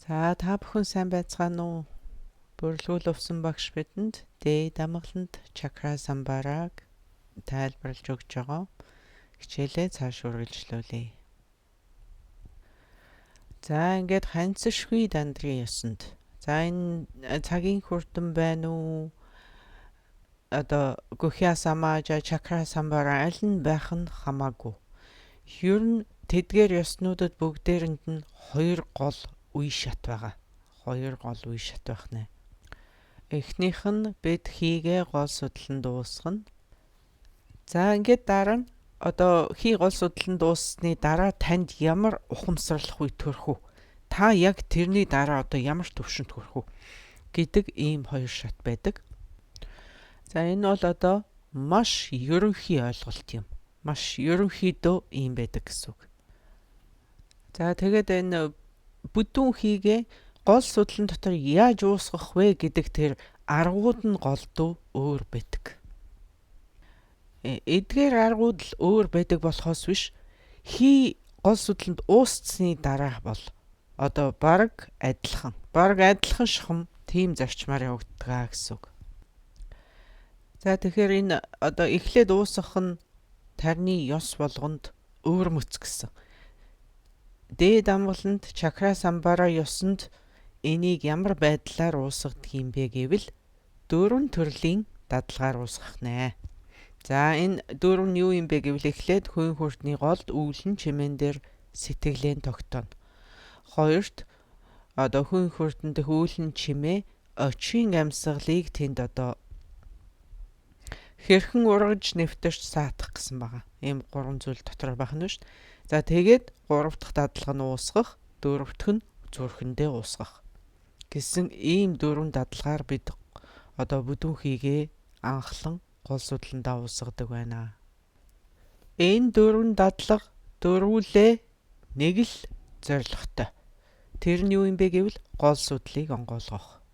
За та бүхэн сайн байцгаана уу? Бүрлгүүл увсан багш бидэнд дээд амгаланд чакра самбараг тайлбарлаж өгч байгаа. Хичээлээ цааш үргэлжлүүлье. За ингээд ханцшгүй дандрын ёсонд. За энэ цагийн хүрдэн байна уу? Одоо гүхья самажа, чакра самбара аль нь байх нь хамаагүй. Ер нь тэдгээр ёснуудад бүгдээрэнд нь хоёр гол үе шат байгаа. Хоёр гол үе шат байх нэ. Эхнийх нь бид хийгээ гол судлан дуусгана. За ингээд дараа нь одоо хий гол судлан дууссаны дараа танд ямар ухамсарлах үе төрөх үү? Та яг тэрний дараа одоо ямар төвшөнд хүрэх үү гэдэг ийм хоёр шат байдаг. За энэ бол одоо маш ерөнхий ойлголт юм. Маш ерөнхийдөө ийм байдаг гэсэн үг. За тэгээд энэ бүдүүн хийгээ гол судлан дотор яаж уусгах вэ гэдэг тэр аргууд нь голдуу өөр байдаг. Эдгээр аргууд л өөр байдаг болохоос биш, хий гол судланд уусцсны дараа бол одоо бараг адилхан шхам тийм зарчмаар явагддаг гэсэн үг. За тэгэхээр энэ одоо эхлээд уусгах нь тарны ёс болгонд өөр мөц гэсэн. Дээд амгаланд чакра самбара ёсонд энийг ямар байдлаар уусгадаг юм бэ гэвэл дөрвөн төрлийн дадлагаар уусгах нэ. За энэ дөрөв нь юу юм бэ гэвэл эхлээд хүн хүртний голд үүлэн чимээн дээр сэтгэлээ тогтооно. Хоёрт одоо хүн хүртэн дэх үүлэн чимээ очийн амьсгалыг тэнд одоо хэрхэн ургаж нэвтэрч саатах гэсэн байгаа. Ийм гурван зүйл дотор байх нь шүү дээ. За тэгээд гурав дахь дадлага нь уусгах, дөрөв дэх нь зүрхэндээ уусгах гэсэн ийм дөрвөн дадлагаар бид одоо бүдүүн хийгээ анхлан гол судландаа уусгадаг байна. Энэ дөрвөн дадлага дөрвүүлээ нэг л зорилготой. Тэр нь юу юм бэ гэвэл гол судлыг онгойлгох.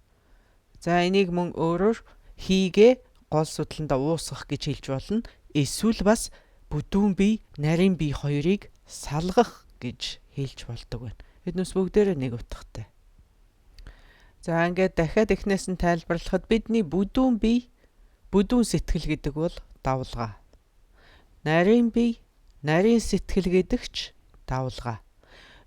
За энийг мөн өөрөөр хийгээ гол судландаа уусгах гэж хэлж болно. Эсвэл бас бүдүүн бие, нарийн бие хоёрыг салгах гэж хэлж болдог байна. Эднээс бүгдээрээ нэг утгатай. За ингээд дахиад эхнээс нь тайлбарлахад бидний бүдүүн бие, бүдүүн сэтгэл гэдэг бол давлгаа. Нарийн бие, нарийн сэтгэл гэдэг ч давлгаа.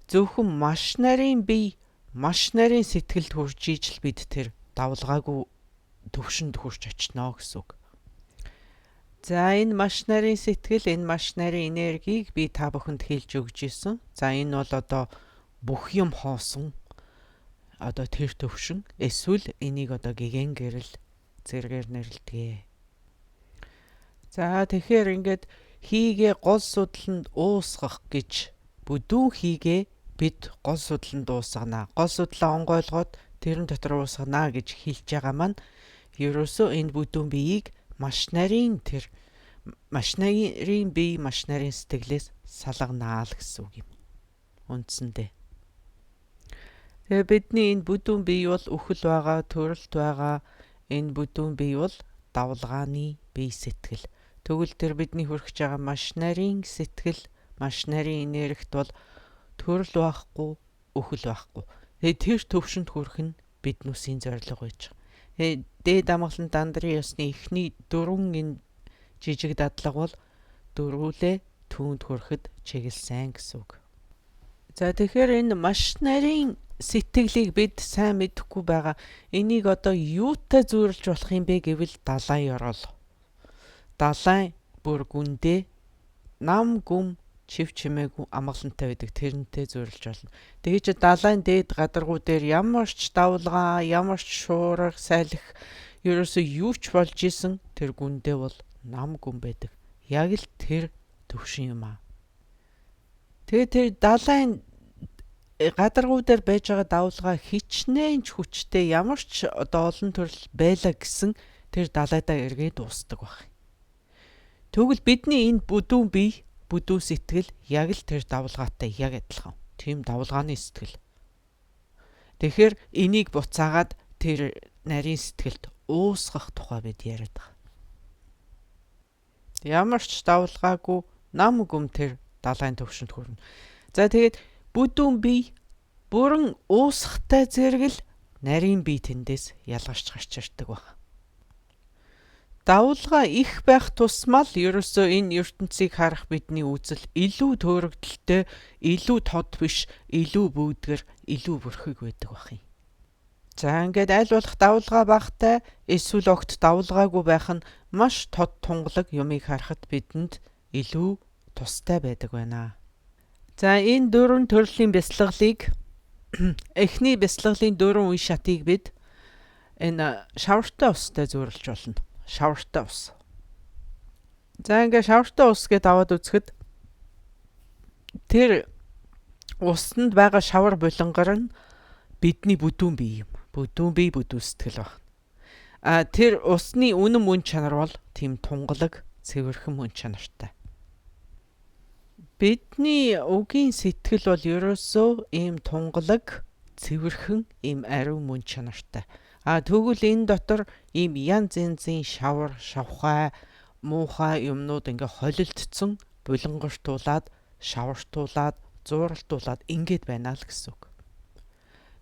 Зөвхөн маш нарийн бие, маш нарийн сэтгэлд хүрч ижил бид тэр давлгаагүй төвшөнд хүрч очино гэсэн үг. За энэ маш нарийн сэтгэл, энэ маш нарийн энергийг би та бүхэнд хэлж өгч исэн. За энэ бол одоо бүх юм хоосон одоо тэр төвшин, эсвэл энийг одоо гэгэн гэрэл зэрэгээр нэрлэдэг. За тэгэхээр ингээд хийгээ гол судланд уусгах гэж бүдүүн хийгээ бид гол судланд уусгана. Гол судлаа онгойлгоод тэрэн дотор уусгана гэж хэлж байгаа маань ерөөсөө энэ бүдүүн биеийг маш нарийн тэр маш нарийн бие, маш нарийн сэтгэлээс салганаа л гэсэн үг юм. Үндсэндээ. Тэгээ бидний энэ бүдүүн бие бол үхэл байгаа, төрөлт байгаа. Энэ бүдүүн бие бол давлгааны бие сэтгэл. Тэгвэл тэр бидний хүрхэж байгаа маш нарийн сэтгэл, маш нарийн энергит бол төрөл байхгүй, үхэл байхгүй. Тэгээ тэр төвшөнд хүрэх нь биднүүсийн зорилго байж байгаа. Тэгээ дээд амгалан дандрын ёсны эхний дөрвөн энэ жижиг дадлага бол дөрвүүлээ түүнд хүрэхэд чиглэсэн гэсэн үг. За тэгэхээр энэ маш нарийн сэтгэлийг бид сайн мэдэхгүй байгаа. Энийг одоо юутай зүйрлэж болох юм бэ гэвэл далайн ёроол. Далайн бүр гүндээ нам гүм чив чимээгүй амгалантай байдаг, тэрнтэй зүйрлэж болно. Тэгээ чи далайн дээд гадаргуу дээр ямар ч давлгаа, ямар ч шуурга, салхи ерөөсөө юу ч болж исэн тэр гүндээ бол нам гүм байдаг. Яг л тэр төвшин юм аа. Тэгээ тэр далайн гадаргуу дээр байж байгаа давлгаа хичнээн ч хүчтэй ямар ч одоо олон төрөл байлаа гэсэн тэр далайдаа эргээд дуусдаг байх. Тэгвэл бидний энэ бүдүүн бие, бүдүүн сэтгэл яг л тэр давлгаатай яг адилхан. Тийм давлгааны сэтгэл. Тэгэхээр энийг буцаагаад тэр нарийн сэтгэлд уусгах тухай бид яриад байгаа. Ямар ч давлгаагүй нам гүм тэр далайн төвшөнд хүрнэ. За тэгээд бүдүүн бие бүрэн уусахтай зэрэг л нарийн бие тэндээс ялгарч гарч ирдэг баг. Давлгаа их байх тусмаа л ерөөсөө энэ ертөнцийг харах бидний үзэл илүү төөрөгдөлтэй, илүү тод биш, илүү бүүдгэр, илүү бүрхэг байдаг байх юм. За ингээд аль болох давлгаа багтай эсвэл огт давлгаагүй байх нь маш тод тунгалаг юмыг харахад бидэнд илүү тустай байдаг байна. За энэ дөрвөн төрлийн бясалгалыг, эхний бясалгалын дөрвөн үе шатыг бид энэ шавартай устай зүйрлэж болно. Шавартай ус. За ингээд шавартай ус гэдээ аваад үзэхэд тэр усанд байгаа шавар булангар нь бидний бүдүүн бие юм. Бүдүүн бие, бүдүүн сэтгэл байна. А тэр усны үнэн мөн чанар бол тийм тунгалаг, цэвэрхэн мөн чанартай. Бидний үгийн сэтгэл бол ерөөсөө ийм тунгалаг, цэвэрхэн, ийм ариун мөн чанартай. А тэгвэл энэ дотор ийм янз янзын шавар, шавхай, муухай юмнууд ингээ холилдсон, булангартуулаад, шавартуулаад, зууралтуулаад ингээд байна л гэсэн үг.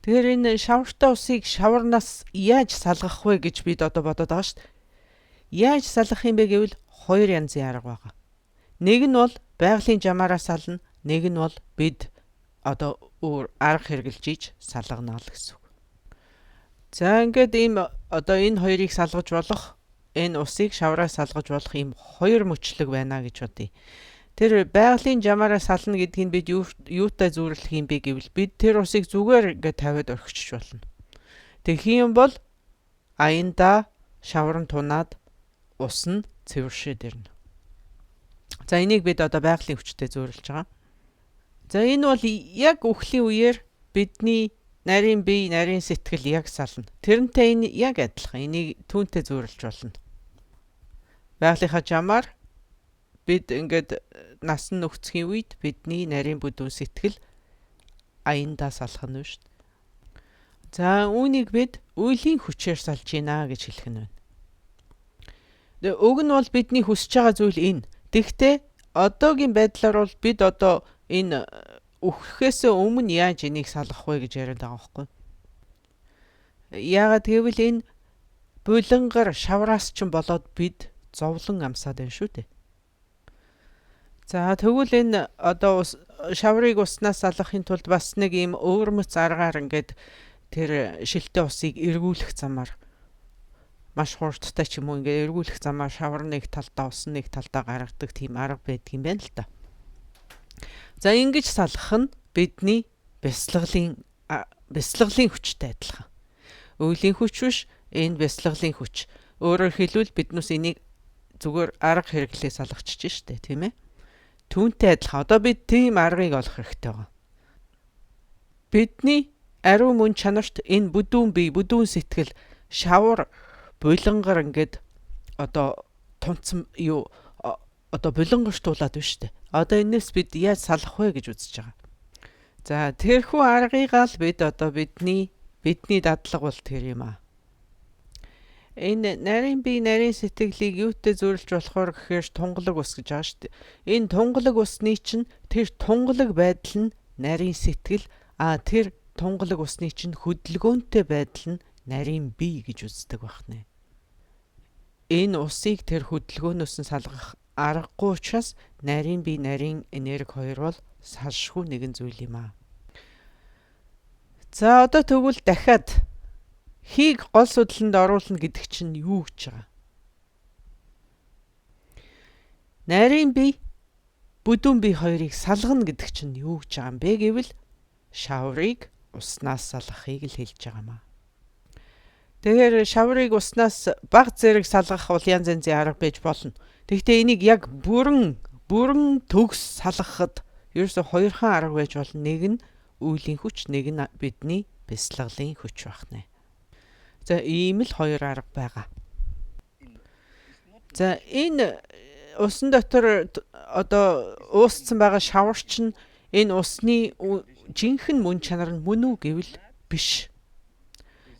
Тэгэхээр энэ шавартай усыг шаварнаас яаж салгах вэ гэж бид одоо бодоод байгаа шүү дээ. Яаж салгах юм бэ гэвэл хоёр янзын арга байгаа. Нэг нь бол байгалийн жамаараа сална, нэг нь бол бид одоо өөр арга хэрэглэж ийж салгана л гэсэн үг. За ингээд ийм одоо энэ хоёрыг салгаж болох, энэ усыг шавраас салгаж болох ийм хоёр мөчлөг байна гэж бодъё. Тэр байгалийн жамаараа сална гэдгийг бид юутай зүйрлэх юм бэ гэвэл бид тэр усыг зүгээр ингээд тавиад орхичих болно. Тэгэх юм бол аяндаа шавар нь тунаад ус нь цэвэршээд ирнэ. За энийг бид одоо байгалийн хүчтэй зүйрлэж байгаа. За энэ бол яг үхлийн үеэр бидний нарийн бие, нарийн сэтгэл яг сална. Тэрнтэй энэ яг адилхан. Энийг түүнтэй зүйрлэж болно. Байгалийнхаа жамаар бид ингээд насан нөхцөхийн үед бидний нарийн бүдүүн сэтгэл аяндаа салах нь шүү дээ. За үүнийг бид үйлийн хүчээр салж гинэ гэж хэлэх нь байна. Тэгээ уг нь бол бидний хүсэж байгаа зүйл энэ. Тэгэхдээ одоогийн байдлаар бол бид одоо энэ үхэхээс өмнө яаж энийг салгах вэ гэж яриад байгаа байхгүй. Яагаад гэвэл энэ булангар шавраас ч болоод бид зовлон амсаад байна шүү дээ. За тэгвэл энэ одоо шаврыг уснаас салгахын тулд бас нэг ийм өвөрмөц аргаар ингээд тэр шилтэй усыг эргүүлэх замаар маш хурдтай ч юм уу ингээд эргүүлэх замаар шавар нэг талдаа, ус нэг талдаа гаргадаг тийм арга байдаг юм байна л да. За ингэж салгах нь бидний бясалгалын хүчтэй адилхан. Үйлийн хүч биш, энэ бясалгалын хүч. Өөрөөр хэлбэл биднээс энийг зүгээр арга хэрэглээ салгачих штэ, тийм ээ. Түүнтэй адилхан. Одоо бид тийм аргыг олох хэрэгтэй байгаа. Бидний ариун мөн чанарт энэ бүдүүн бие, бүдүүн сэтгэл шавар булангар ингээд одоо тунцсан юу одоо булангартуулаад байна штэ. Одоо энэс бид яаж салах вэ гэж үзэж байгаа. За тэрхүү аргыг л бид одоо бидний дадлага бол тэр юм аа. Энэ нарийн бие, нарийн сэтгэлийг юутай зүйрлэж болохоор гэхээр тунгалаг ус гэж байгаа шүү дээ. Энэ тунгалаг усны чинь тэр тунгалаг байдал нь нарийн сэтгэл, а тэр тунгалаг усны чинь хөдөлгөөнтэй байдал нь нарийн бие гэж үздэг байх нэ. Энэ усыг тэр хөдөлгөөнөөс нь салгах аргагүй учраас нарийн бие, нарийн энерги хоёр бол салшгүй нэгэн зүйл юм аа. За одоо тэгвэл дахиад хийг гол судланд оруулна гэдэг чинь юу гэж байгаа? Нарийн бие, бүдүүн бие хоёрыг салгана гэдэг чинь юу гэж байгаа юм бэ гэвэл шаврыг уснаас салгахыг л хэлж байгаа юм аа. Тэгэхээр шаврыг уснаас баг зэрэг салгах бол янз янзын арга байж болно. Тэгэхдээ энийг яг бүрэн төгс салгахад ерөөсө хоёрхан арга байж болно. Нэг нь үйлийн хүч, нэг нь бидний бясалгалын хүч байх нэ. За ийм л хоёр арга байгаа. За энэ усан дотор одоо уусцсан байгаа шавар чинь энэ усны жинхэнэ мөн чанар нь мөн үү гэвэл биш.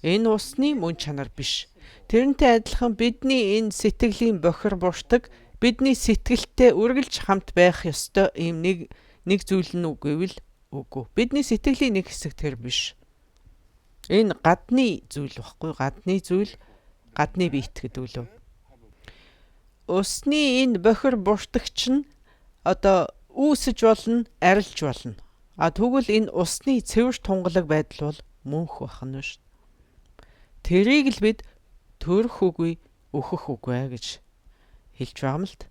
Энэ усны мөн чанар биш. Тэрнтэй адилхан бидний энэ сэтгэлийн бохир буртаг бидний сэтгэлтэй үргэлж хамт байх ёстой ийм нэг зүйл нь үгүй гэвэл Үгүй. Бидний сэтгэлийн нэг хэсэг тэр биш. Энэ гадны зүйл баггүй. Гадны зүйл, гадны биет гэдэг лөө. Усны энэ бохир буртагч нь одоо үүсэж болно, арилж болно. А тэгвэл энэ усны цэвэр тунгалаг байдал бол мөнх байх нь шүү. Тэрийг л бид төрөх үгүй, өөхөх үгүй гэж хэлж байгаа юм л т.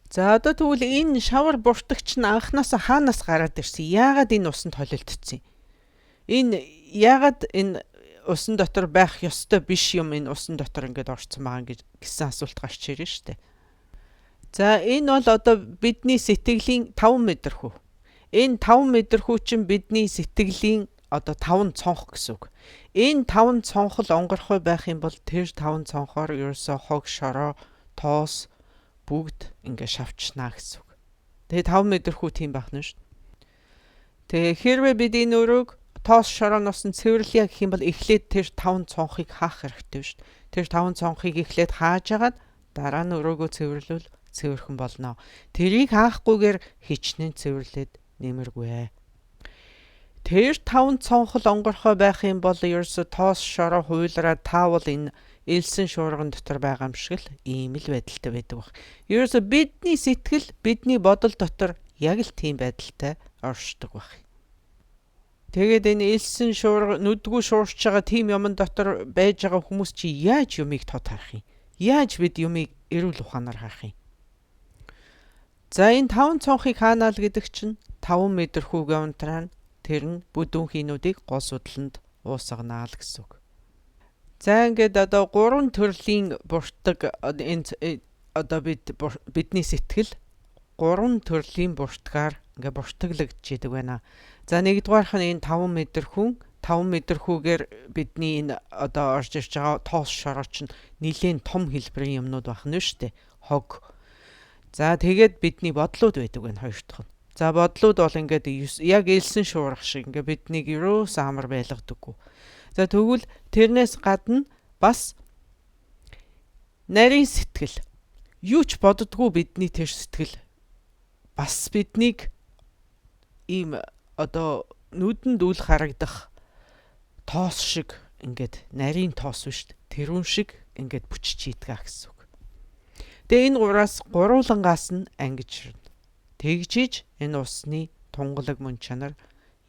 За одоо тэгвэл энэ шавар буртагч нь анхнаасаа хаанаас гараад ирсэн? Яагаад энэ усанд холилдсон юм? Энэ яагаад энэ усан дотор байх ёстой биш юм энэ усан дотор ингээд орцсон байгаа гэсэн асуулт гарч ирнэ шүү дээ. За энэ бол одоо бидний сэтгэлийн 5 мэдрэхүй. Энэ 5 мэдрэхүй чинь бидний сэтгэлийн одоо 5 цонх гэсэн үг. Энэ 5 цонхол онгорхой байх юм бол тэр 5 цонхоор ерөөсөө хог, шороо, тоос бүгд ингээ шавчнаа гэсэн үг. Тэгээ 5 мэдрэхүй тийм байх нь шүү дээ. Тэгээ хэрвээ бид энэ өрөөг тоос шорооноос нь цэвэрлэе гэх юм бол эхлээд тэр 5 цонхыг хаах хэрэгтэй шүү дээ. Тэр 5 цонхыг эхлээд хааж агаад дараа нь өрөөгөө цэвэрлвэл цэвэрхэн болно. Тэрийг хаахгүйгээр хичнээн цэвэрлээд нэмэргүй. Тэр 5 цонхол онгорхой байх юм бол ерөөсө тоос шороо хуйлраа таавал энэ элсэн шуурган дотор байгаа юм шиг л ийм л байдалтай байдаг баг. Ерөөсө бидний сэтгэл, бидний бодол дотор яг л тийм байдалтай оршдог баг. Тэгээд энэ элсэн шуурга нүдгүй шуурч байгаа тийм юмн дотор байж байгаа хүмүүс чи яаж юмыг тод харах юм? Яаж бид юмыг эрүүл ухаанаар харах юм? За энэ 5 цонхыг хаанаал гэдэг чинь 5 мэдрэхүйгээ унтраана. Тэр нь бүдүүн хийнүүдийг гол судланд уусганаа л гэсэн үг. За ингээд одоо 3 төрлийн буртаг энэ одоо бидний сэтгэл 3 төрлийн буртгаар ингээ буртаглагдж идэг байна. За нэгдүгээрх нь энэ 5 мэдрэхүүн 5 мэдрэхүүгээр бидний энэ одоо орж ирж байгаа тоос шороо чинь нэлээн том хэлбэрийн юмнууд байх нь шүү дээ. Хог. За тэгээд бидний бодлууд байдаг байна хоёр дахь нь. За бодлууд бол ингээд яг элсэн шуурах шиг ингээ биднийг ерөөс амар байлгадаггүй. За тэгвэл тэрнээс гадна бас нарийн сэтгэл. Юу ч боддгоо бидний тэр сэтгэл бас биднийг ийм одоо нүдэнд үл харагдах тоос шиг ингээд нарийн тоос биш тэрүүн шиг ингээд бүчиж ийдгээ гэсэн үг. Тэгээ энэ гураас гурвуулангаас нь ангиж ирнэ. Тэгжиж энэ усны тунгалаг мөн чанар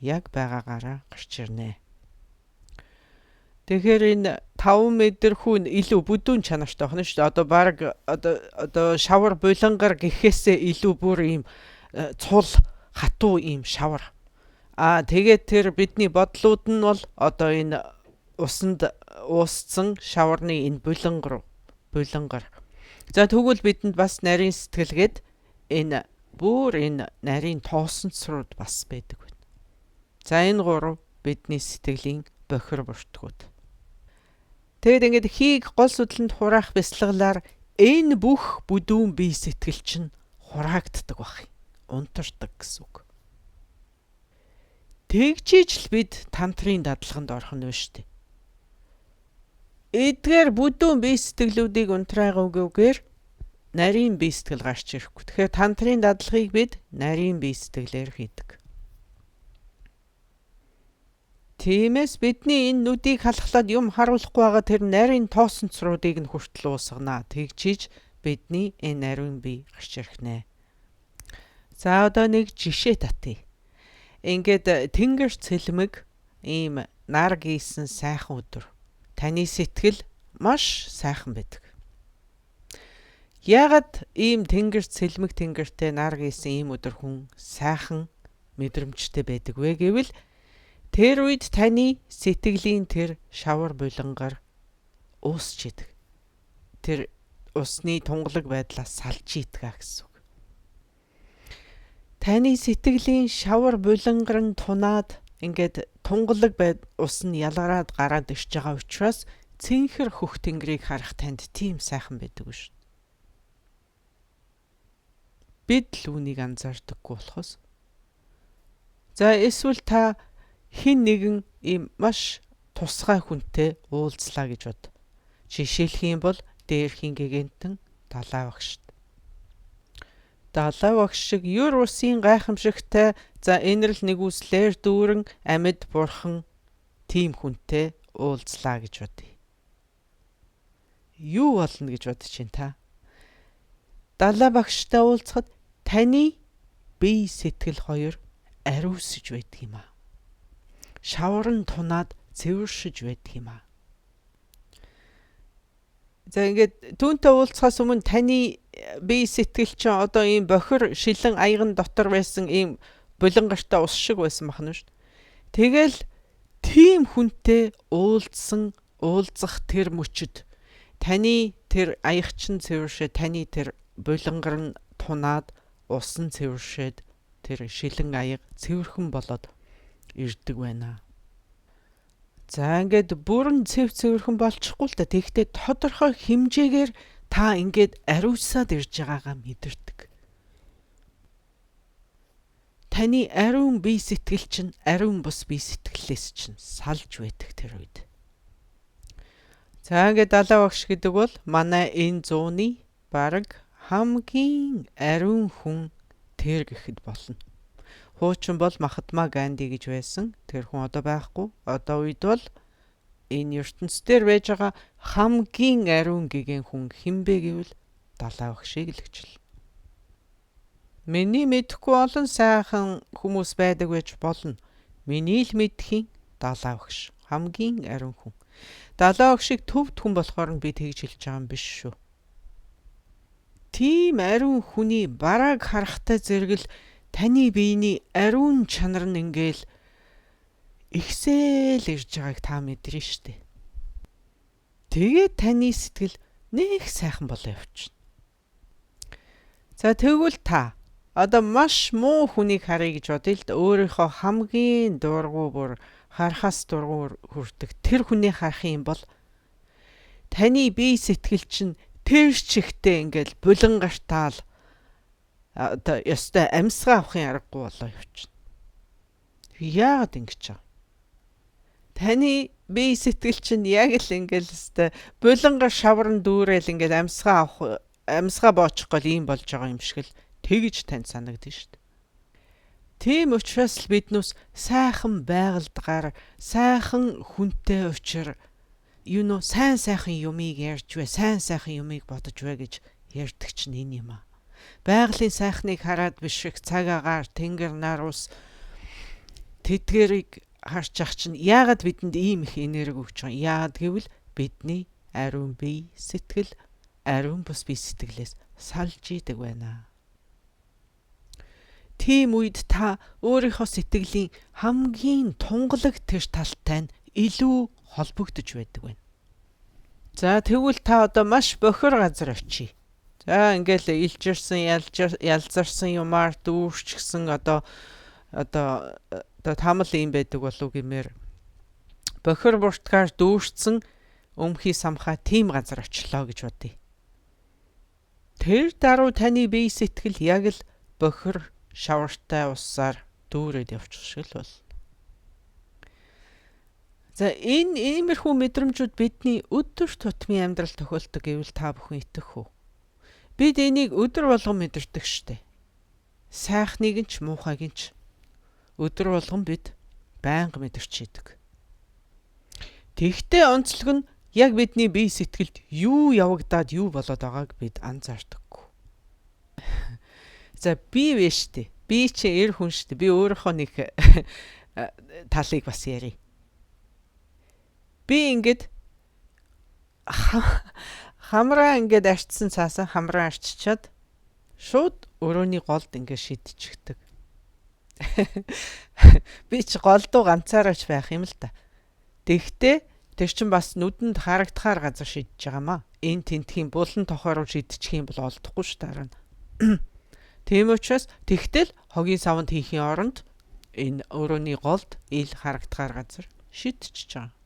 яг байгаагаараа гарч ирнэ. Тэгэхээр энэ 5 мэдрэхүүн илүү бүдүүн чанартай байна шүү дээ. Одоо баг одоо шавар булангар гэхээсээ илүү бүр ийм цул хатуу ийм шавар. Аа тэгээд тэр бидний бодлууд нь бол одоо энэ усанд уусцсан шаварны энэ булангар булангар. За тэгвэл бидэнд бас нарийн сэтгэлгээд энэ бүр энэ нарийн тоосонцрууд бас байдаг байна. За энэ гурав бидний сэтгэлийн бохир буртгууд. Тэгэд ингээд хийг гол судланд хураах бясалгалаар энэ бүх бүдүүн бие сэтгэл чинь хураагддаг байх юм. Унтардаг гэсэн үг. Тэгжиж л бид тантрын дадлаганд орох нь шүү дээ. Эдгээр бүдүүн бие сэтгэлүүдийг унтраагүйгээр нарийн бие сэтгэл гарч ирэхгүй. Тэгэхээр тантрын дадлагыг бид нарийн бие сэтгэлээр хийдэг. Тиймээс бидний энэ нүдийг халахлаад юм харуулахгүй байгаа тэр нарийн тоосонцруудыг нь хүртэл уусгана. Тэгжиж бидний энэ нарийн бие гарч ирэх нэ. За одоо нэг жишээ татъя. Ингээд тэнгэр цэлмэг ийм нар гийсэн сайхан өдөр. Таны сэтгэл маш сайхан байдаг. Яагаад ийм тэнгэр цэлмэг тэнгэртэй нар гийсэн ийм өдөр хүн сайхан мэдрэмжтэй байдаг вэ гэвэл тэр үед таны сэтгэлийн тэр шавар булангаар уусч идэг. Тэр усны тунгалаг байдлаас салж иддэг гэсэн үг. Таны сэтгэлийн шавар булангар нь тунаад ингээд тунгалаг байд ус нь ялгараад гараад ирж байгаа учраас цэнхэр хөх тэнгэрийг харах танд тийм сайхан байдаг шүү. Бид л үүнийг анзаардаггүй болохоос. За эсвэл та хин нэгэн ийм маш тусгай хүнтэй уулзлаа гэж бод. Жишээлх юм бол дээрхийн гэгэнтэн далай багшд. Далай багш шиг юр усын гайхамшигтай за энэрл нэгүслээр дүүрэн амьд бурхан тийм хүнтэй уулзлаа гэж бодъё. Юу болно гэж бодож чинь та? Далай багштай уулзахад таны бие сэтгэл хоёр ариусж байдаг юм аа. Шавар нь тунаад цэвэршиж байдаг юм аа. За ингээд түүнтэй уулзахаас өмнө таны бие сэтгэл чинь одоо ийм бохир шилэн аяган дотор байсан ийм булангартай ус шиг байсан бахна шүү дээ. Тэгэл тийм хүнтэй уулзсан уулзах тэр мөчөд таны тэр аяг чинь цэвэршээ, таны тэр булангар нь тунаад ус нь цэвэршээд тэр шилэн аяг цэвэрхэн болоод ирдэг байна. За ингээд бүрэн цэв цэвэрхэн болчихгүй л та. Тэгэхдээ тодорхой хэмжээгээр та ингээд ариусаад ирж байгаагаа мэдэрдэг. Таны ариун бие сэтгэл чинь ариун бус бие сэтгэлээс чинь салж байдаг тэр үед. За ингээд далай багш гэдэг бол манай энэ зууны бараг хамгийн ариун хүн тэр гэхэд болно. Хуучин бол Махатма Ганди гэж байсан. Тэр хүн одоо байхгүй. Одоо үед бол энэ ертөнц дээр байж байгаа хамгийн ариун гэгэн хүн хэн бэ гэвэл далай багшийг л гэжэл. Миний мэдэхгүй олон сайхан хүмүүс байдаг байж болно. Миний л мэдхийн далай багш хамгийн ариун хүн. Далай багшийг төвд хүн болохоор нь би тэгж хэлж байгаа юм биш шүү. Тийм ариун хүний барааг харахтай зэрэг л таны биений ариун чанар нь ингээл ихсээл ирж байгааг та мэдэрнэ штэ. Тэгээд таны сэтгэл нэх сайхан болоо явчихна. За тэгвэл та одоо маш муу хүнийг харъя гэж бодъё л да. Өөрийнхөө хамгийн дургу бүр харахаас дургу хүрдэг тэр хүнийг харах юм бол таны бие сэтгэл чинь тэр чигтээ ингээл булангартаал одоо ёстой амьсгаа авахын аргагүй болоо явчихна. Яагаад ингэж байгаа? Таны бие сэтгэл чинь яг л ингээл өстой булангаар шавран дүүрэл ингээл амьсгаа авах амьсгаа боочих гол ийм болж байгаа юм шиг л тэгж танд санагдана шүү дээ. Тийм учраас л биднүүс сайхан байгальд гар, сайхан хүнтэй учир юу нөө сайн сайхан юмыг ярьж вэ, сайн сайхан юмыг бодож вэ гэж ярьдаг чинь энэ юм аа. Байгалийн сайхныг хараад биш их цаг агаар, тэнгэр нар ус тэдгэрийг харж ах чинь яагаад бидэнд ийм их энерги өгч байгаа юм? Яагаад гэвэл бидний ариун бие сэтгэл ариун бус бие сэтгэлээс салж идэг байна. Тийм үед та өөрийнхөө сэтгэлийн хамгийн тунгалаг тэр талтай нь илүү холбогдож байдаг байна. За тэгвэл та одоо маш бохир газар очие. За ингээл илжирсэн, ялзарсан юмар дүүрчгсэн одоо одоо одоо тамал ийм байдаг болов гэмээр бохир буртгаар дүүрсэн өмхий самхаа тийм газар очлоо гэж бодъё. Тэр даруй таны бие сэтгэл яг л бохир шавартай усаар дүүрээд явчих шиг л бол. За энэ иймэрхүү мэдрэмжүүд бидний өдөр тутмын амьдрал тохиолдог гэвэл та бүхэн итгэх үү? Бид энийг өдөр болгон мэдэрдэг штэ. Сайхныг нь ч муухайг нь ч өдөр болгон бид байнга мэдэрч идэг. Тэгтээ онцлог нь яг бидний бие сэтгэлд юу явагдаад юу болоод байгааг бид анзаардаггүй. За би вэ штэ. Би чи эр хүн штэ. Би өөрийнхөө нэг талыг бас ярив. Би ингээд хамраа ингээд арчсан цаасаа хамраа арчичаад шууд өрөөний голд ингээд шидчихдэг. Би ч голдуу ганцаараач байх юм л та. Тэгтээ тэр чин бас нүдэнд харагдахаар газар шидэж байгаамаа. Энэ тентхийн булан тохоо руу шидчих юм бол олдохгүй ш дараа нь. Тийм учраас тэгтэл хогийн савнд хийхийн оронд энэ өрөөний голд ил харагдахаар газар шидчихэж байгаа.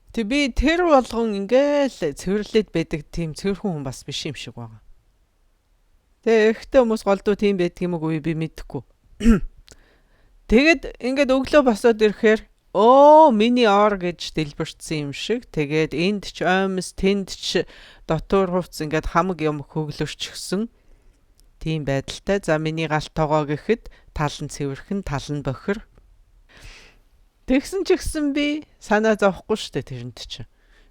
Тэг би тэр болгон ингээл цэвэрлээд байдаг тийм цэвэрхэн хүн бас биш юм шиг байгаа. Тэгээ эрэгтэй хүмүүс голдуу тийм байдаг юм уу би мэдэхгүй. Тэгээд ингээд өглөө босоод ирэхээр өө миний ор гэж дэлбэрсэн юм шиг. Тэгээд энд ч оймс, тэнд ч дотуур хувц ингээд хамаг юм хөглөрчихсөн. Тийм байдалтай. За миний гал тогоо гэхэд тал нь цэвэрхэн, тал нь бохир. Тэгсэн ч гэсэн би санаа зовхгүй шүү дээ тэрэнд чинь.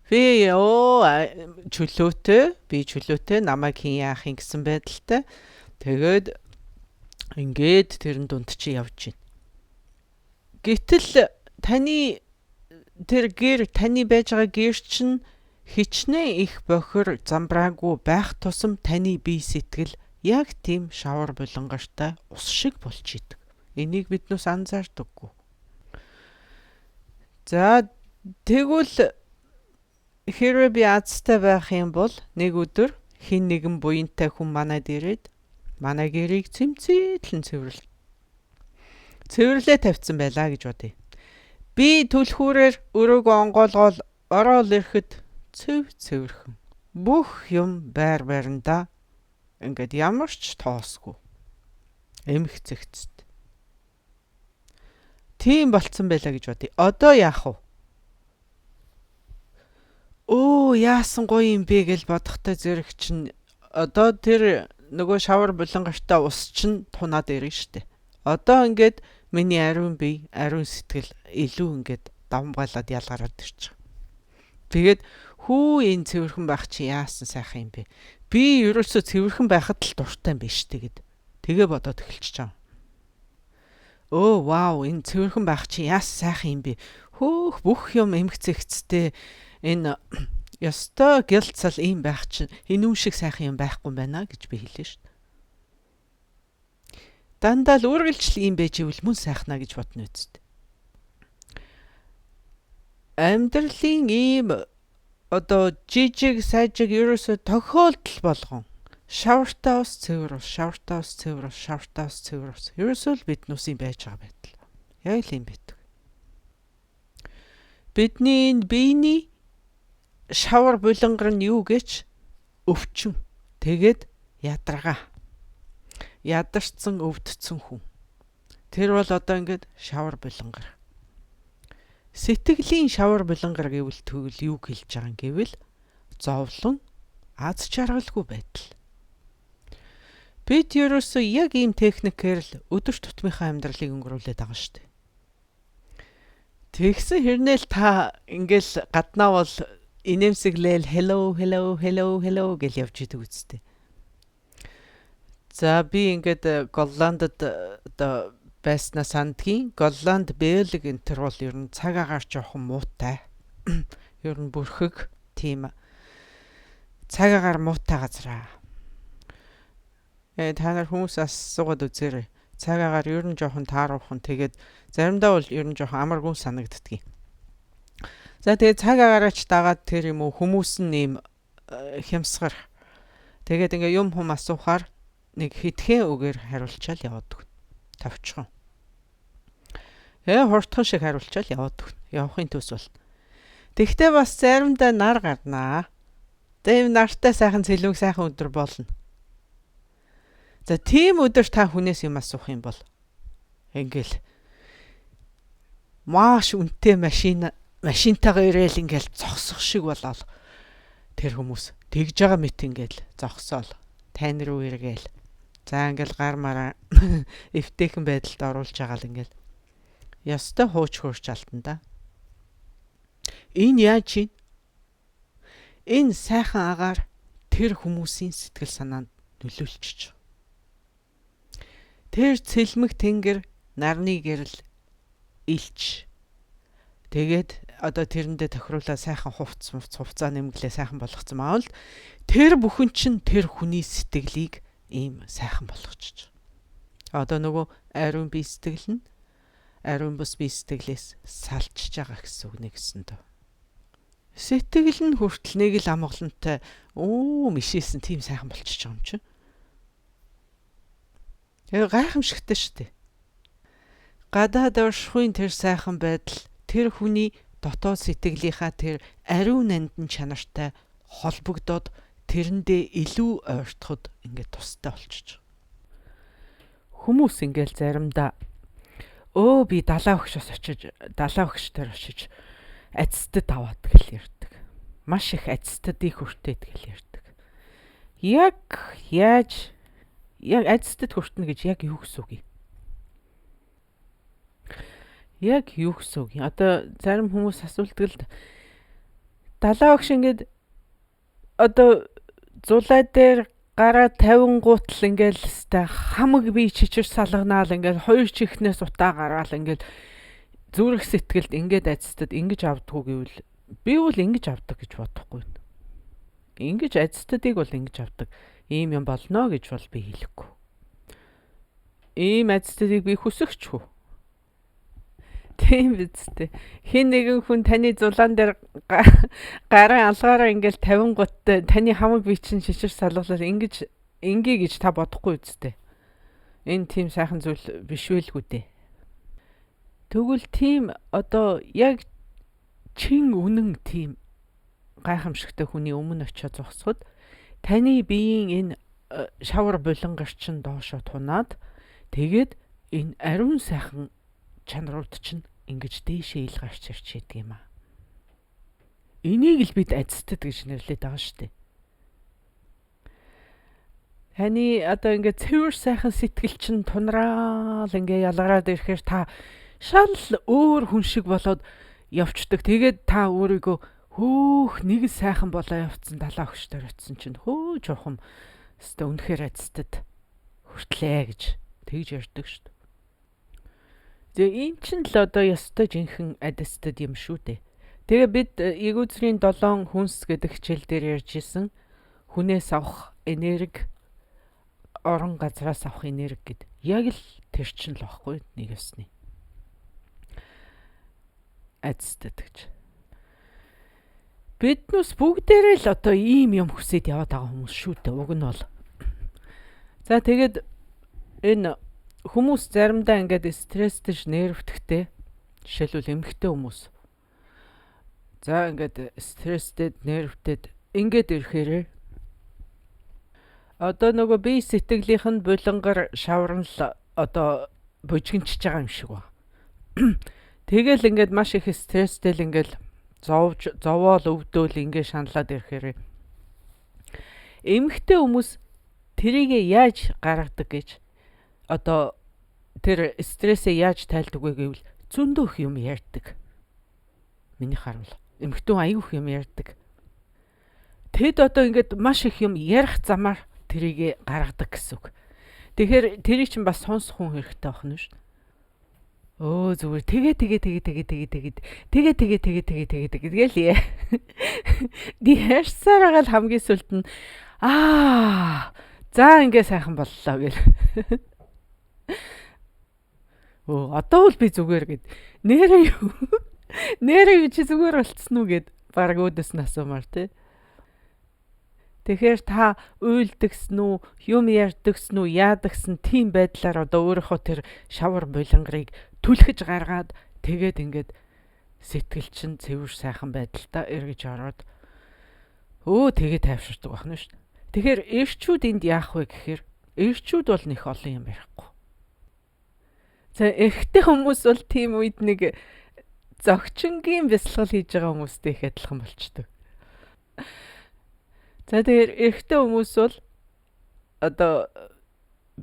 Би чөлөөтэй, би чөлөөтэй намайг хэн яах юм гэсэн байдалтай. Тэгээд ингээд тэрэн дунд чи явж байна. Гэтэл таны тэр гэр, таны байж байгаа гэр чинь хичнээн их бохир замбраагүй байх тусам таны бие сэтгэл яг тийм шавар булангартай ус шиг болж идэг. Энийг биднээс анзаардаггүй. За тэгвэл хэрвээ би азтай байх юм бол нэг өдөр хэн нэгэн буянтай хүн манад ирээд манай гэрийг цэмцээтлэн цэвэрлээ тавьсан байлаа гэж бодъё. Би түлхүүрээр өрөөгөө онгоолгоол ороод ирэхэд цэв цэвэрхэн. Бүх юм байр байрандаа ингээд ямар ч тоосгүй. Эмх зэгцэд. Тийм болцсон байлаа гэж бодъё. Одоо яах вэ? Өө яасан гоё юм бэ гэж бодохтой зэрэг чинь одоо тэр нөгөө шавар булангартай ус чинь тунаад ирнэ штэ. Одоо ингээд миний ариун бие, ариун сэтгэл илүү ингээд давамгайлаад ялгараад ирчих. Тэгээд хүү энэ цэвэрхэн байх чи яасан сайхан юм бэ? Би ерөөсөө цэвэрхэн байхад л дуртай юм биш тэгээд. Тэгээ бодоод эхэлчихэж байгаа. Өө вау энэ цэвэрхэн байх чи яасан сайхан юм бэ? Хөөх бүх юм эмх зэгцтэй энэ ёстой гялцал ийм байх чинь энэ үн шиг сайхан юм байхгүй юм байна гэж би хэлнэ шүү дээ. Дандаа л үргэлжил ийм байж ивэл мөн сайхнаа гэж бодно үсттэй. Амьдралын ийм одоо жижиг сажиг ерөөсө тохиолдол болгон шавартай ус цэвэр ус, шавартай ус цэвэр ус, шавартай ус цэвэр ус. Ерөөсөө л биднүүсийн байж байгаа байдал. Яг л юм байдаг. Бидний энэ биений шавар булангар нь юу гэж өвчин. Тэгээд ядаргаа. Ядарсан өвдсөн хүн. Тэр бол одоо ингээд шавар булангар. Сэтгэлийн шавар булангар гэвэл тэгвэл юу хэлж байгаа юм гэвэл зовлон, аз жаргалгүй байдал. Бид ерөөсөө яг ийм техникээр л өдөр тутмынхаа амьдралыг өнгөрүүлээд байгаа шүү дээ. Тэгсэн хэрнээл та ингээл гаднаа бол инээмсэглээл hello hello hello hello гэж явж идэг үсттэй. За би ингээд Голландд одоо байснаа сандгийн. Голланд, Бельги энэ төр бол ер нь цаг агаар жоохон муутай. Ер нь бүрхэг тийм цаг агаар муутай газраа. Та нар хүмүүс асуугаад үзээрэй. Цаг агаар ер нь жоохон тааруухан. Тэгээд заримдаа бол ер нь жоохон амаргүй санагддгийг. За тэгээд цаг агаараач дагаад тэр юм уу хүмүүс нь ийм хямсгар. Тэгээд ингээ юм хум асуухаар нэг хитгэн үгээр хариулчаал яваад өгнө. Тавчхан. Хурдхан шиг хариулчаал яваад өгнө. Явахын төс бол. Тэгтээ бас заримдаа нар гарнаа. Тэгээ нартай сайхан цэлмэг сайхан өдөр болно. За тийм өдөр та хүнээс юм асуух юм бол ингээл маш үнэтэй машинтайгаа ирээл ингээл зогсох шиг болоод тэр хүмүүс тэгж байгаа мэт ингээл зогсоол тань руу эргээл за ингээл гар мараа эвтэйхэн байдалд оруулж байгаа л ингээл ёстой хууч хөөрч алтан да. Энэ яаж юм? Энэ сайхан агаар тэр хүмүүсийн сэтгэл санаанд нөлөөлчихөж. Тэр цэлмэг тэнгэр нарны гэрэл илч. Тэгээд одоо тэрэндээ тохируулаа сайхан хувцас хувцаа нэмгэлээ сайхан болгоцсон маавал тэр бүхэн чинь тэр хүний сэтгэлийг ийм сайхан болгочих. Одоо нөгөө ариун бие сэтгэл нь ариун бус бие сэтгэлээс салчж байгаа гэсэн үг нэг гэсэн дөө. Сэтгэл нь хүртэл нэг л амгалантай мишээсэн тийм сайхан болчихж байгаа юм чинь. Тэгээ гайхамшигтай шүү дээ. Гадаад оршихуйн тэр сайхан байдал тэр хүний дотоод сэтгэлийнхаа тэр ариун нандин чанартай холбогдоод тэрэндээ илүү ойртоход ингээд тустай болчихж байгаа. Хүмүүс ингээл заримдаа би далаа өгшөөс очиж далаа өгш дээр очиж азтад аваад гэл ярьдаг. Маш их азтадыг хүртээд гэл ярьдаг. Яг яаж Яг айдастай хүртэнэ гэж яг юу гэсэн үг юм? Яг юу гэсэн үг юм? Одоо зарим хүмүүс асуудаг л далаа багш ингээд одоо зулай дээр гараа 50 гутал ингээл өстэй хамаг бие чичир салганаал ингээл хоёр чихнээс утаа гараал ингээл зүрх сэтгэлд ингээд айцтад ингэж авдггүй гэвэл би бол ингэж авдаг гэж бодохгүй. Ингэж айцтадыг бол ингэж авдаг ийм юм болно гэж бол би хэлэхгүй. Ийм айцтадыг би хүсэгчгүй. Тийм биз дээ. Хин нэгэн хүн таны зулаан дээр гараа алгаараа ингээл 50 гуттай таны хамаг бие чинь шишир салгалал ингэж ингээ гэж та бодохгүй үсттэй. Энэ тийм сайхан зүйл биш байлгүй дээ. Тэгвэл тийм одоо яг чин үнэн тийм гайхамшигтай хүний өмнө очиод зогсоход таны биеийн энэ шавар булангаар чинь доошо тунаад тэгээд энэ ариун сайхан чанарууд чинь ингэж дээшээ ил гарч ирч яадаг юм аа. Энийг л бид азтад гэж нэрлэдэг байгаа шүү дээ. Таны одоо ингээд цэвэр сайхан сэтгэл чинь тунраал ингээ ялгараад ирэхээр та шал өөр хүн шиг болоод явцдаг. Тэгээд та өөрийгөө хөөх нэг л сайхан болоо явцсан далаа өгчтөр очисон чинь хөө жухам өстө үнэхээр азтад хүртлээ гэж тэгж ярьдаг шүү дээ. Тэгээ эн чинь л одоо ёстой жинхэнэ адистад юм шүү дээ. Тэгээ бид эгүүзрийн 7 хүнс гэдэг хичээл дээр ярьж исэн хүнээс авах энерги, орон газраас авах энерги гэд. Яг л тэр чинь л багхгүй нэг ёсны. Адистад гэж. Биднээс бүгдээрээ л одоо ийм юм хүсээд яваад байгаа хүмүүс шүү дээ. Уг нь бол. За тэгээд энэ хүмүүс заримдаа ингээд стресстэй нервтгтэй, жишээлбэл эмэгтэй хүмүүс. За ингээд стресстэй, нервтэд ингээд ирэхээр одоо нөгөө бие сэтгэлийнх нь булангаар шавран л одоо бужигнчж байгаа юм шиг ба. Тэгэл ингээд маш их стресстэй л ингээд зовж зовоол өвдөөл ингээд шаналаад ирэхээр эмэгтэй хүмүүс тэрийг яаж гаргадаг гэж одоо тэр стрессээ яаж тайлдаг вэ гэвэл зөндөө их юм ярьдаг. Миний харуул. Эмэгтэй хүн аюух юм ярьдаг. Тэд одоо ингээд маш их юм ярих замаар тэрийг гаргадаг гэсэн үг. Тэгэхээр тэрийг чинь бас сонсох хүн хэрэгтэй байна шүү дээ. Өө зүгээр тэгээ тэгээ тэгээ тэгээ тэгээ тэгээ тэгээ тэгээ тэгээ тэгээ тэгээ тэгээ тэгэл ярьсараа л хамгийн сүлд нь аа за ингээ сайхан боллоо гэл. Өө одоо бол би зүгээр гэд. Нэрээ юу? Нэрээ юу чи зүгээр болцсон уу гэд баг өөдөөс нь асуумаар тий. Тэгэхээр та уйлдагсан уу, юм ярьдагсан уу, яадагсан тийм байдлаар одоо өөрийнхөө тэр шавар булангарыг түлхэж гаргаад тэгээд ингээд сэтгэл чинь цэвэр сайхан байдалтай эргэж ороод өө тэгээ тайвширдаг байна шүү дээ. Тэгэхээр эрчүүд энд яах вэ гэхээр эрчүүд бол нэх олон юм ярихгүй. За эрэгтэй хүмүүс бол тийм үед нэг зогчингийн бясалгал хийж байгаа хүмүүстэй их адилхан болчдөг. За тэгэхээр эрэгтэй хүмүүс бол одоо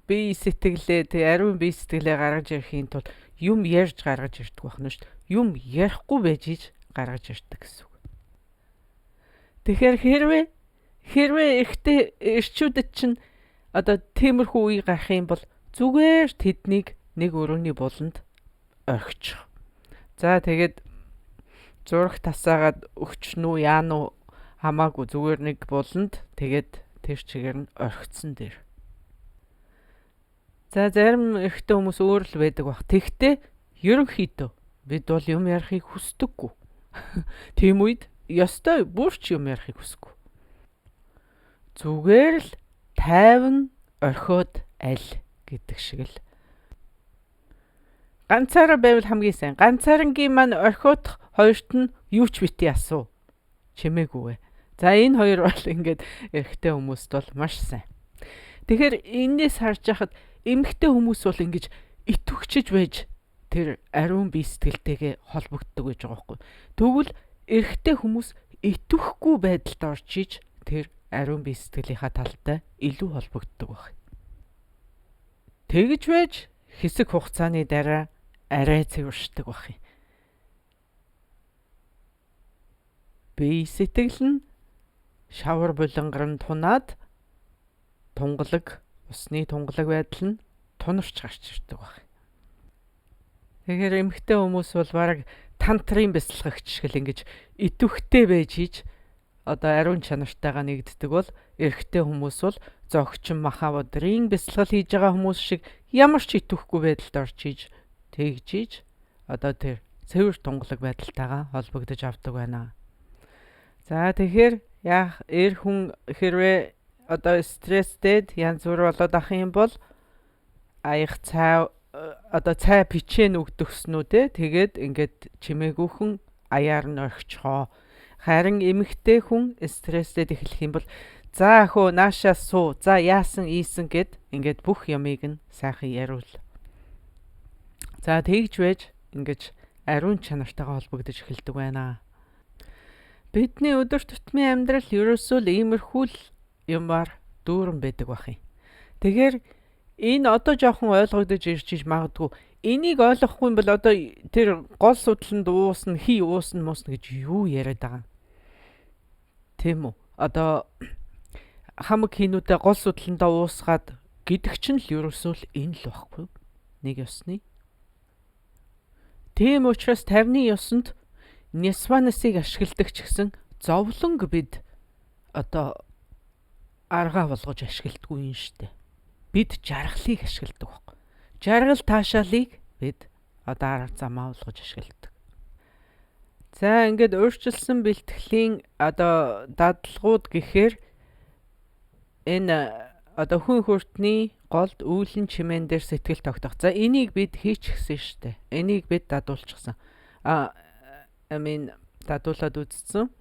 бие сэтгэлээ тэг ариун бие сэтгэлээ гаргаж ирэхийн тулд юм ярьж гаргаж ирдэг байна шүү дээ. Юм ярихгүй байж иж гаргаж ирдэг гэсэн үг. Тэгэхээр хэрвээ эрэгтэй эрчүүдэд чинь одоо тиймэрхүү үе гарах юм бол зүгээр тэднийг нэг өрөөний буланд орхичих. За тэгээд зураг тасаагаад өгчнө үү яана уу хамаагүй зүгээр нэг буланд тэгээд тэр чигээр нь орхицсан дээр. За зарим эрэгтэй хүмүүс өөр л байдаг бах. Тэгтээ ерөнхийдөө бид бол юм ярихыг хүсдэггүй. Тийм үед ёстой бүрч юм ярихыг хүсэхгүй. Зүгээр л тайван орхиод аль гэдэг шиг л. Ганцаараа байвал хамгийн сайн. Ганцаарангийн маань орхиодох хоёрт нь юу ч бити асуу. Чимээгүй. За энэ хоёр бол ингээд эрэгтэй хүмүүст бол маш сайн. Тэгэхээр энээс харж яхад эмэгтэй хүмүүс бол ингэж итгэвчж байж тэр ариун бие сэтгэлтэйгээ холбогддог гэж байгаа байхгүй. Тэгвэл эрэгтэй хүмүүс итгэхгүй байдалд орж иж тэр ариун бие сэтгэлийнхаа талтай илүү холбогддог байх. Тэгж байж хэсэг хугацааны дараа арай цэвэршдэг байх юм. Бие сэтгэл нь шавар булангар нь тунаад тунгалаг, усны тунгалаг байдал нь тунарч гарч ирдэг байх. Тэгэхээр эмэгтэй хүмүүс бол бараг тантрын бясалгагч шиг л ингэж идэвхтэй байж хийж одоо ариун чанартайгаа нэгддэг бол эрэгтэй хүмүүс бол зогчин махабодрын бясалгал хийж байгаа хүмүүс шиг ямар ч идэвхгүй байдалд орж хийж тэгж хийж одоо тэр цэвэр тунгалаг байдалтайгаа холбогдож авдаг байна. За тэгэхээр яах эр хүн хэрвээ одоо стресстэй янз бүр болоод ах юм бол аях цай одоо цай пичэн өгдөгснүү те тэгээд ингээд чимээгүйхэн аяар нь орхичхоо. Харин эмэгтэй хүн стресстэй эхлэх юм бол за хөө наашаа суу, за яасан ийсэн гэд ингээд бүх юмыг нь сайхан яриул. За тэгж байж ингэж ариун чанартайгаа холбогдож эхэлдэг байна. Бидний өдөр тутмын амьдрал ерөөсөө л иймэрхүү л юмар дүүрэн байдаг байх юм. Тэгэхээр энэ одоо жоохон ойлгогдож ирж иж магадгүй. Энийг ойлгохгүй юм бол одоо тэр гол судланд уусна, хий уусна, муусна гэж юу яриад байгаа юм? Тийм үү? Одоо хамаг хийнүүдээ гол судландаа уусгаад гэдэг чинь л ерөөсөө л энэ л байхгүй юу? Нэг ёсны. Тийм учраас 50-ны ёсонд Нисванасыг ашигладаг ч гэсэн зовлонг бид одоо аргаа болгож ашигладаггүй юм штэ. Бид жаргалыг ашигладаг байхгүй. Жаргал таашаалыг бид одоо арга замаа болгож ашигладаг. За ингээд өөрчилсөн бэлтгэлийн одоо дадлагууд гэхээр энэ одоо хүн хүртний голд үүлэн чимээн дээр сэтгэл тогтоох. За энийг бид хийчихсэн штэ. Энийг бид дадуулчихсан. Дадуулаад үзсэн.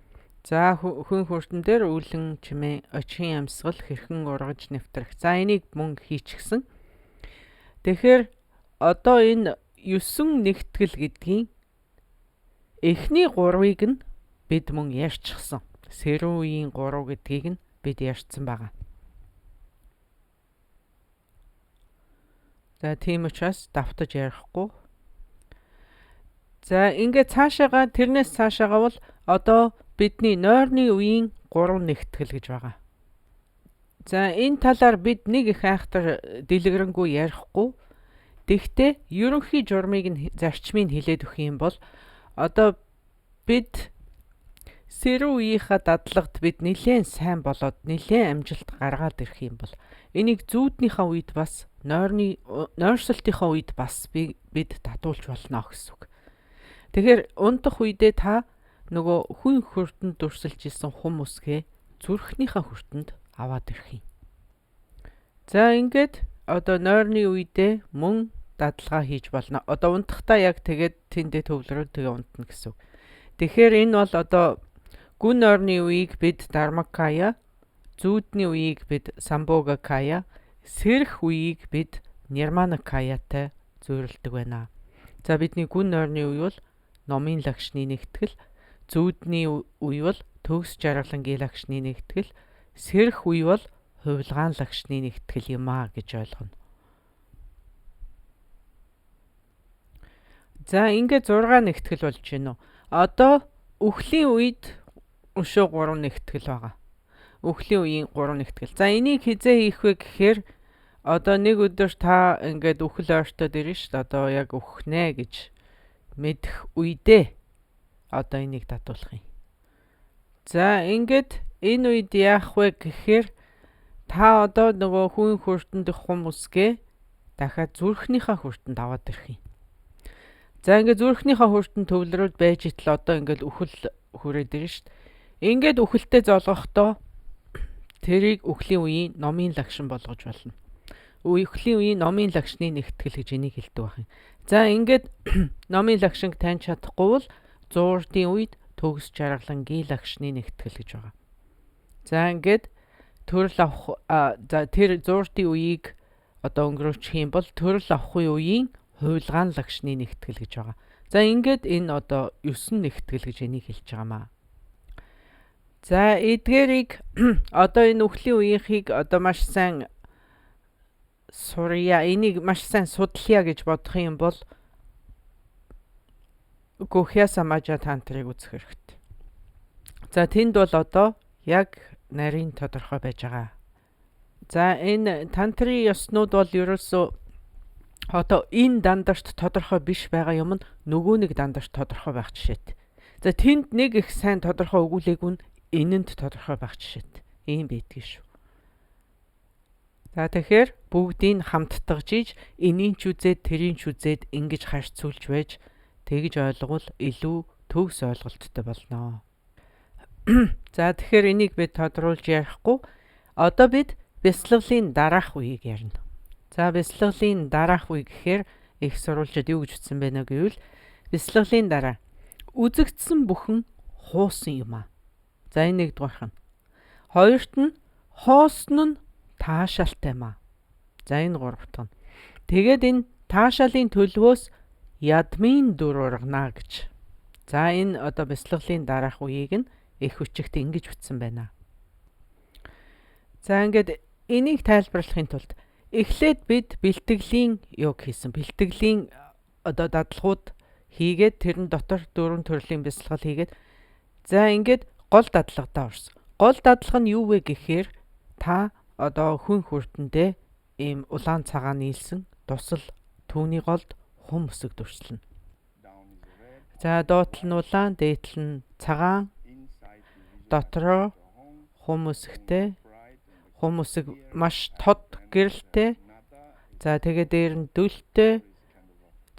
За хүн хүртэн дээр үүлэн чимээ очин амьсгал хэрхэн ургаж нэвтрэх. За энийг мөн хийчихсэн. Тэгэхээр одоо энэ 9 нэгтгэл гэдгийн эхний 3-ыг нь бид мөн ярьчихсан. Сэрүүн үеийн 3 гэдгийг нь бид ярьсан байгаа. За тийм учраас давтаж ярихгүй. За ингээд цаашаага тэрнээс цаашаага бол одоо бидний нойрны үеийн 3 нэгтгэл гэж байгаа. За энэ талаар бид нэг их айхтар дэлгэрэнгүй ярихгүй. Тэгтээ ерөнхий журмыг нь зарчмыг хэлээд өгөх юм бол одоо бид сэрүү үеийнхаа дадлагад бид нэлээд сайн болоод нэлээд амжилт гаргаад ирэх юм бол энийг зүүднийхээ үед бас нойрны нойрсолтынхаа үед бас бид дадуулж болно гэсэн үг. Тэгэхээр унтах үедээ та нөгөө хүн хөрдөнд дүрсэлж исэн хум үсгээ зүрхнийхээ хөрдөнд аваад ирэх юм. За ингээд одоо нойрны үедээ мөн дадлага хийж болно. Одоо унтахдаа яг тэгээд тэндээ төвлөрөөд тэгээ унтна гэсэн үг. Тэгэхээр энэ бол одоо гүн нойрны үеийг бид Dharmakaya, зүүдний үеийг бид Sambhogakaya, сэрэх үеийг бид Nirmanakaya-тай зүйрлэдэг байна. За бидний гүн нойрны үе бол номын лагшны нэгтгэл, зүүдний үе бол төгс жаргалангийн лагшны нэгтгэл, сэрэх үе бол хувилгаан лагшны нэгтгэл юм а гэж ойлгоно. За ингээд 6 нэгтгэл болж байна уу? Одоо үхлийн үед өшөө 3 нэгтгэл байгаа. Үхлийн үеийн 3 нэгтгэл. За энийг хизээ хийх вэ гэхээр одоо нэг өдөр та ингээд үхэл ойртоод ирнэ шүү дээ. Одоо яг үхнэ гэж мэдэх үедээ одоо энийг дадуулах юм. За ингээд энэ үед яах вэ гэхээр та одоо нөгөө хүн хөртөнд хум үсгээ дахиад зүрхнийхээ хөртөнд аваад ирэх юм. За ингээд зүрхнийхээ хөртөнд төвлөрөөд байж итл одоо ингээд үхэл хүрээд ирнэ шүү дээ. Ингээд үхэлтэй золгохдоо тэрийг үхлийн үеийн номын лагшин болгож болно. Үхлийн үеийн номын лагшны нэгтгэл гэж энийг хэлдэг байх юм. За ингээд номын лагшинг таньж чадахгүй бол зуурдын үед төгс жаргалангийн лагшны нэгтгэл гэж байгаа. За ингээд төрөл авах за тэр зуурдын үеийг одоо өнгөрөөчих юм бол төрөл авахын үеийн хувилгаан лагшны нэгтгэл гэж байгаа. За ингээд энэ одоо 9 нэгтгэл гэж энийг хэлж байгаамаа. За эдгээрийг одоо энэ үхлийн үеийнхийг одоо маш сайн сурья, энийг маш сайн судлая гэж бодох юм бол Гүхья Самажа тантрыг үзэх хэрэгтэй. За тэнд бол одоо яг нарийн тодорхой байж байгаа. За энэ тантрын ёснууд бол ерөөсөө одоо энэ дандарт тодорхой биш байгаа юм нь нөгөө нэг дандарт тодорхой байх жишээт. За тэнд нэг их сайн тодорхой өгүүлээгүй нь энэнд тодорхой байх жишээт. Ийм байдгийг шүү. За тэгэхээр бүгдийг хамттгаж иж энийг ч үзээд тэрийг ч үзээд ингэж харьцуулж байж тэгж ойлгвол илүү төгс ойлголттой болно. За тэгэхээр энийг бид тодруулж ярихгүй. Одоо бид бясалгалын дараах үеийг ярина. За бясалгалын дараах үе гэхээр их сурвалжид юу гэж утсан бэ нэ гэвэл бясалгалын дараа үзэгдсэн бүхэн хуусан юм аа. За энэ нэгдүгээрх нь. Хоёрт нь хоосон нь таашаалтай юм аа. За энэ гурав дахь нь. Тэгээд энэ таашаалын төлөвөөс ядмын дүр ургана гэж. За энэ одоо бясалгалын дараах үеийг нь их хүчигт ингэж бичсэн байна. За ингээд энийг тайлбарлахын тулд эхлээд бид бэлтгэлийн юг хийсэн. Бэлтгэлийн одоо дадлагууд хийгээд тэрэн дотор дөрвөн төрлийн бясалгал хийгээд за ингээд гол дадлагадаа орсон. Гол дадлага нь юу вэ гэхээр та одоо хүн хүртэндээ ийм улаан цагаан нийлсэн дусал түүний голд хум өсөг дүрслэнэ. За доотлол нь улаан, дээдл нь цагаан, дотроо хум өсөгтэй, хум өсөг маш тод гэрэлтэй. За тэгээ дээр нь дүлтэй.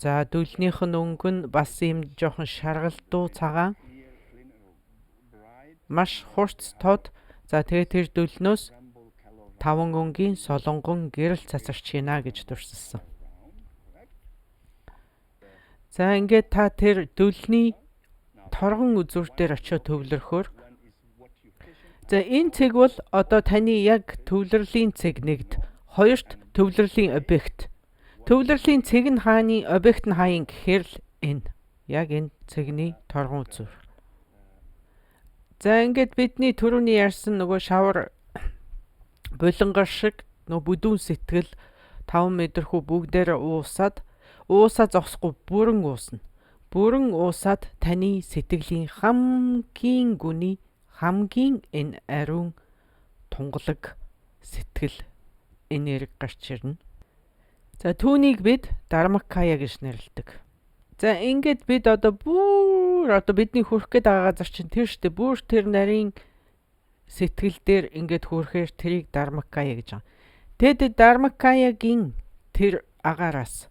За дүлнийх нь өнгө нь бас ийм жоохон шаргалдуу цагаан. Маш хурц тод. За тэгээ тэр дүлнөөс таван өнгийн солонгон гэрэл цацарч гинэ гэж дүрсэлсэн. За ингээд та тэр дүлний торгон үзүүр дээр очиод төвлөрөхөөр за энэ цэг бол одоо таны яг төвлөрлийн цэг нэгд, хоёрт төвлөрлийн объект. Төвлөрлийн цэг нь хааны объект нь хаан гэхээр л энэ. Яг энэ цэгний торгон үзүүр. За ингээд бидний түрүүний ярьсан нөгөө шавар булангар шиг нөгөө бүдүүн сэтгэл 5 мэдрэхүү бүгдээрээ уусаад уусаа зогсохгүй бүрэн уусна. Бүрэн уусаад таны сэтгэлийн хамгийн гүний хамгийн энэ ариун тунгалаг сэтгэл энерги гарч ирнэ. За түүнийг бид Дармакая гэж нэрлэдэг. За ингээд бид одоо бүр одоо бидний хүрэх гээд байгаа газар чинь тэр штэ бүр тэр нарийн сэтгэл дээр ингээд хүрэхээр тэрийг Дармакая гэж байгаа. Тэгэд Дармакаягийн тэр агаараас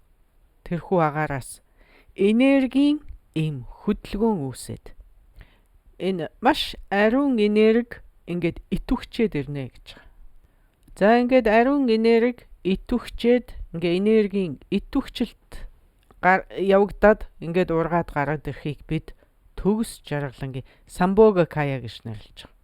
тэрхүү агаараас энергийн ийм хөдөлгөөн үүсээд энэ маш ариун энерги ингээд итвэхчээд ирнэ гэж байгаа. За ингээд ариун энерги итвэхчээд ингээ энергийн итвэхчлэлт явагдаад ингээд ургаад гараад ирэхийг бид төгс жаргалангийн Самбога Кая гэж нэрлэж байгаа.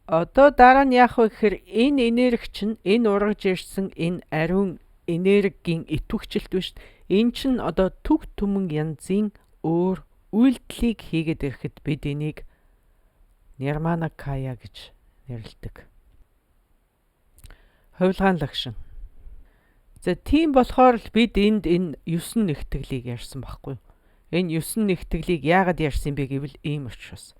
Одоо дараа нь яах вэ гэхээр энэ энерги чинь энэ ургаж ирсэн энэ ариун энергийн итвэхчлэлт биш. Энэ чинь одоо төг түмэн янзын өөр үйлдэлийг хийгээд ирэхэд бид энийг Нирмана Кая гэж нэрлэдэг. Хувилгаан лагшин. За тийм болохоор л бид энд энэ 9 нэгтгэлийг ярьсан байхгүй юу? Энэ 9 нэгтгэлийг яагаад ярьсан бэ гэвэл ийм учраас.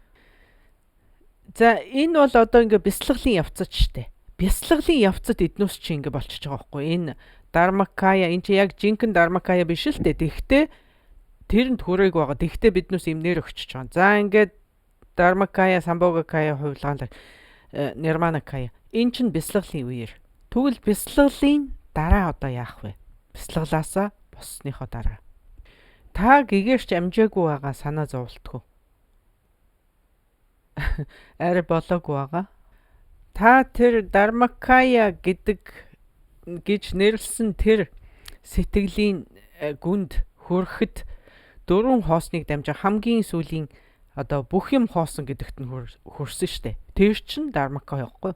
За энэ бол одоо ингээ бясалгалын явцад штэ. Бясалгалын явцад эднүс чи ингээ болчихж байгаа байхгүй. Энэ Дармакая энэ чи яг жинхэнэ Дармакая биш л дээ. Тэгвэл тэрэнд хүрээг байгаа. Тэгвэл биднээс юм нэр өгчөж байгаа. За ингээд Дармакая, Самбогакая хувилгаан Нирманакая. Энэ чинь бясалгалын үеэр. Тэгвэл бясалгалын дараа одоо яах вэ? Бясалгалаасаа боссныхоо дараа. Та гэгэрч амжаагүй байгаа санаа зовлтгүй. Арай болоогүй байгаа. Та тэр Дармакая гэдэг гэж нэрлсэн тэр сэтгэлийн гүнд хүрэхэд дөрвөн хоосныг дамжин хамгийн сүүлийн одоо бүх юм хоосон гэдэгт нь хүрсэн штэ. Тэр чинь Дармакая байхгүй.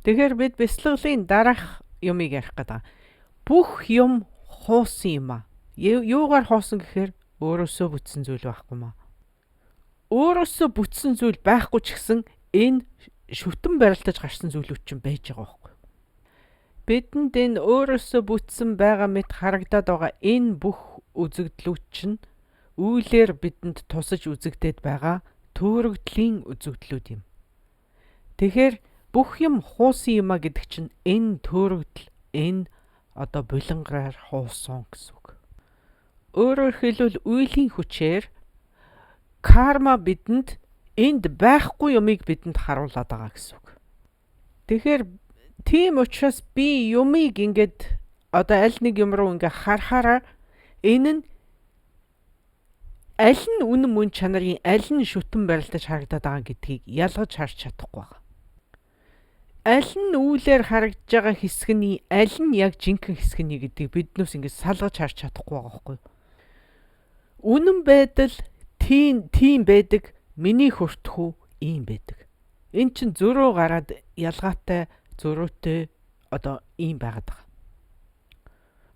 Тэгэхээр бид бясалгалын дараах юмыг ярих гэдэг. Бүх юм хуусан юм аа. Юугаар хоосон гэхээр өөрөөсөө бүтсэн зүйл байхгүй маа. Өөрөөсөө бүтсэн зүйл байхгүй ч гэсэн энэ шүтэн барилдаж гарсан зүйлүүд чинь байж байгаа байхгүй. Бидэнд энэ өөрөөсөө бүтсэн байгаа мэт харагдаад байгаа энэ бүх үзэгдлүүд чинь үйлээр бидэнд тусаж үзэгдээд байгаа төөрөгдлийн үзэгдлүүд юм. Тэгэхээр бүх юм хуусан юма гэдэг чинь энэ төөрөгдөл, энэ одоо булангараар хуусан гэсэн үг. Өөрөөр хэлбэл үйлийн хүчээр карма бидэнд энд байхгүй юмыг бидэнд харуулад байгаа гэсэн үг. Тэгэхээр тийм учраас би юмыг ингээд одоо аль нэг юм руу ингээ харахаараа энэ нь аль нь үнэн мөн чанарын аль нь шүтэн барилдаж харагдаад байгаа гэдгийг ялгаж харж чадахгүй байгаа. Аль нь үүлээр харагдж байгаа хэсэг нь аль нь яг жинхэнэ хэсэг нь гэдгийг биднээс ингэ салгаж харж чадахгүй байгаа байхгүй юу? Үнэн байдал тийм байдаг, миний хүртхүү ийм байдаг. Эн чин зөрөө гараад ялгаатай зөрөөтэй одоо ийм байгаад байгаа.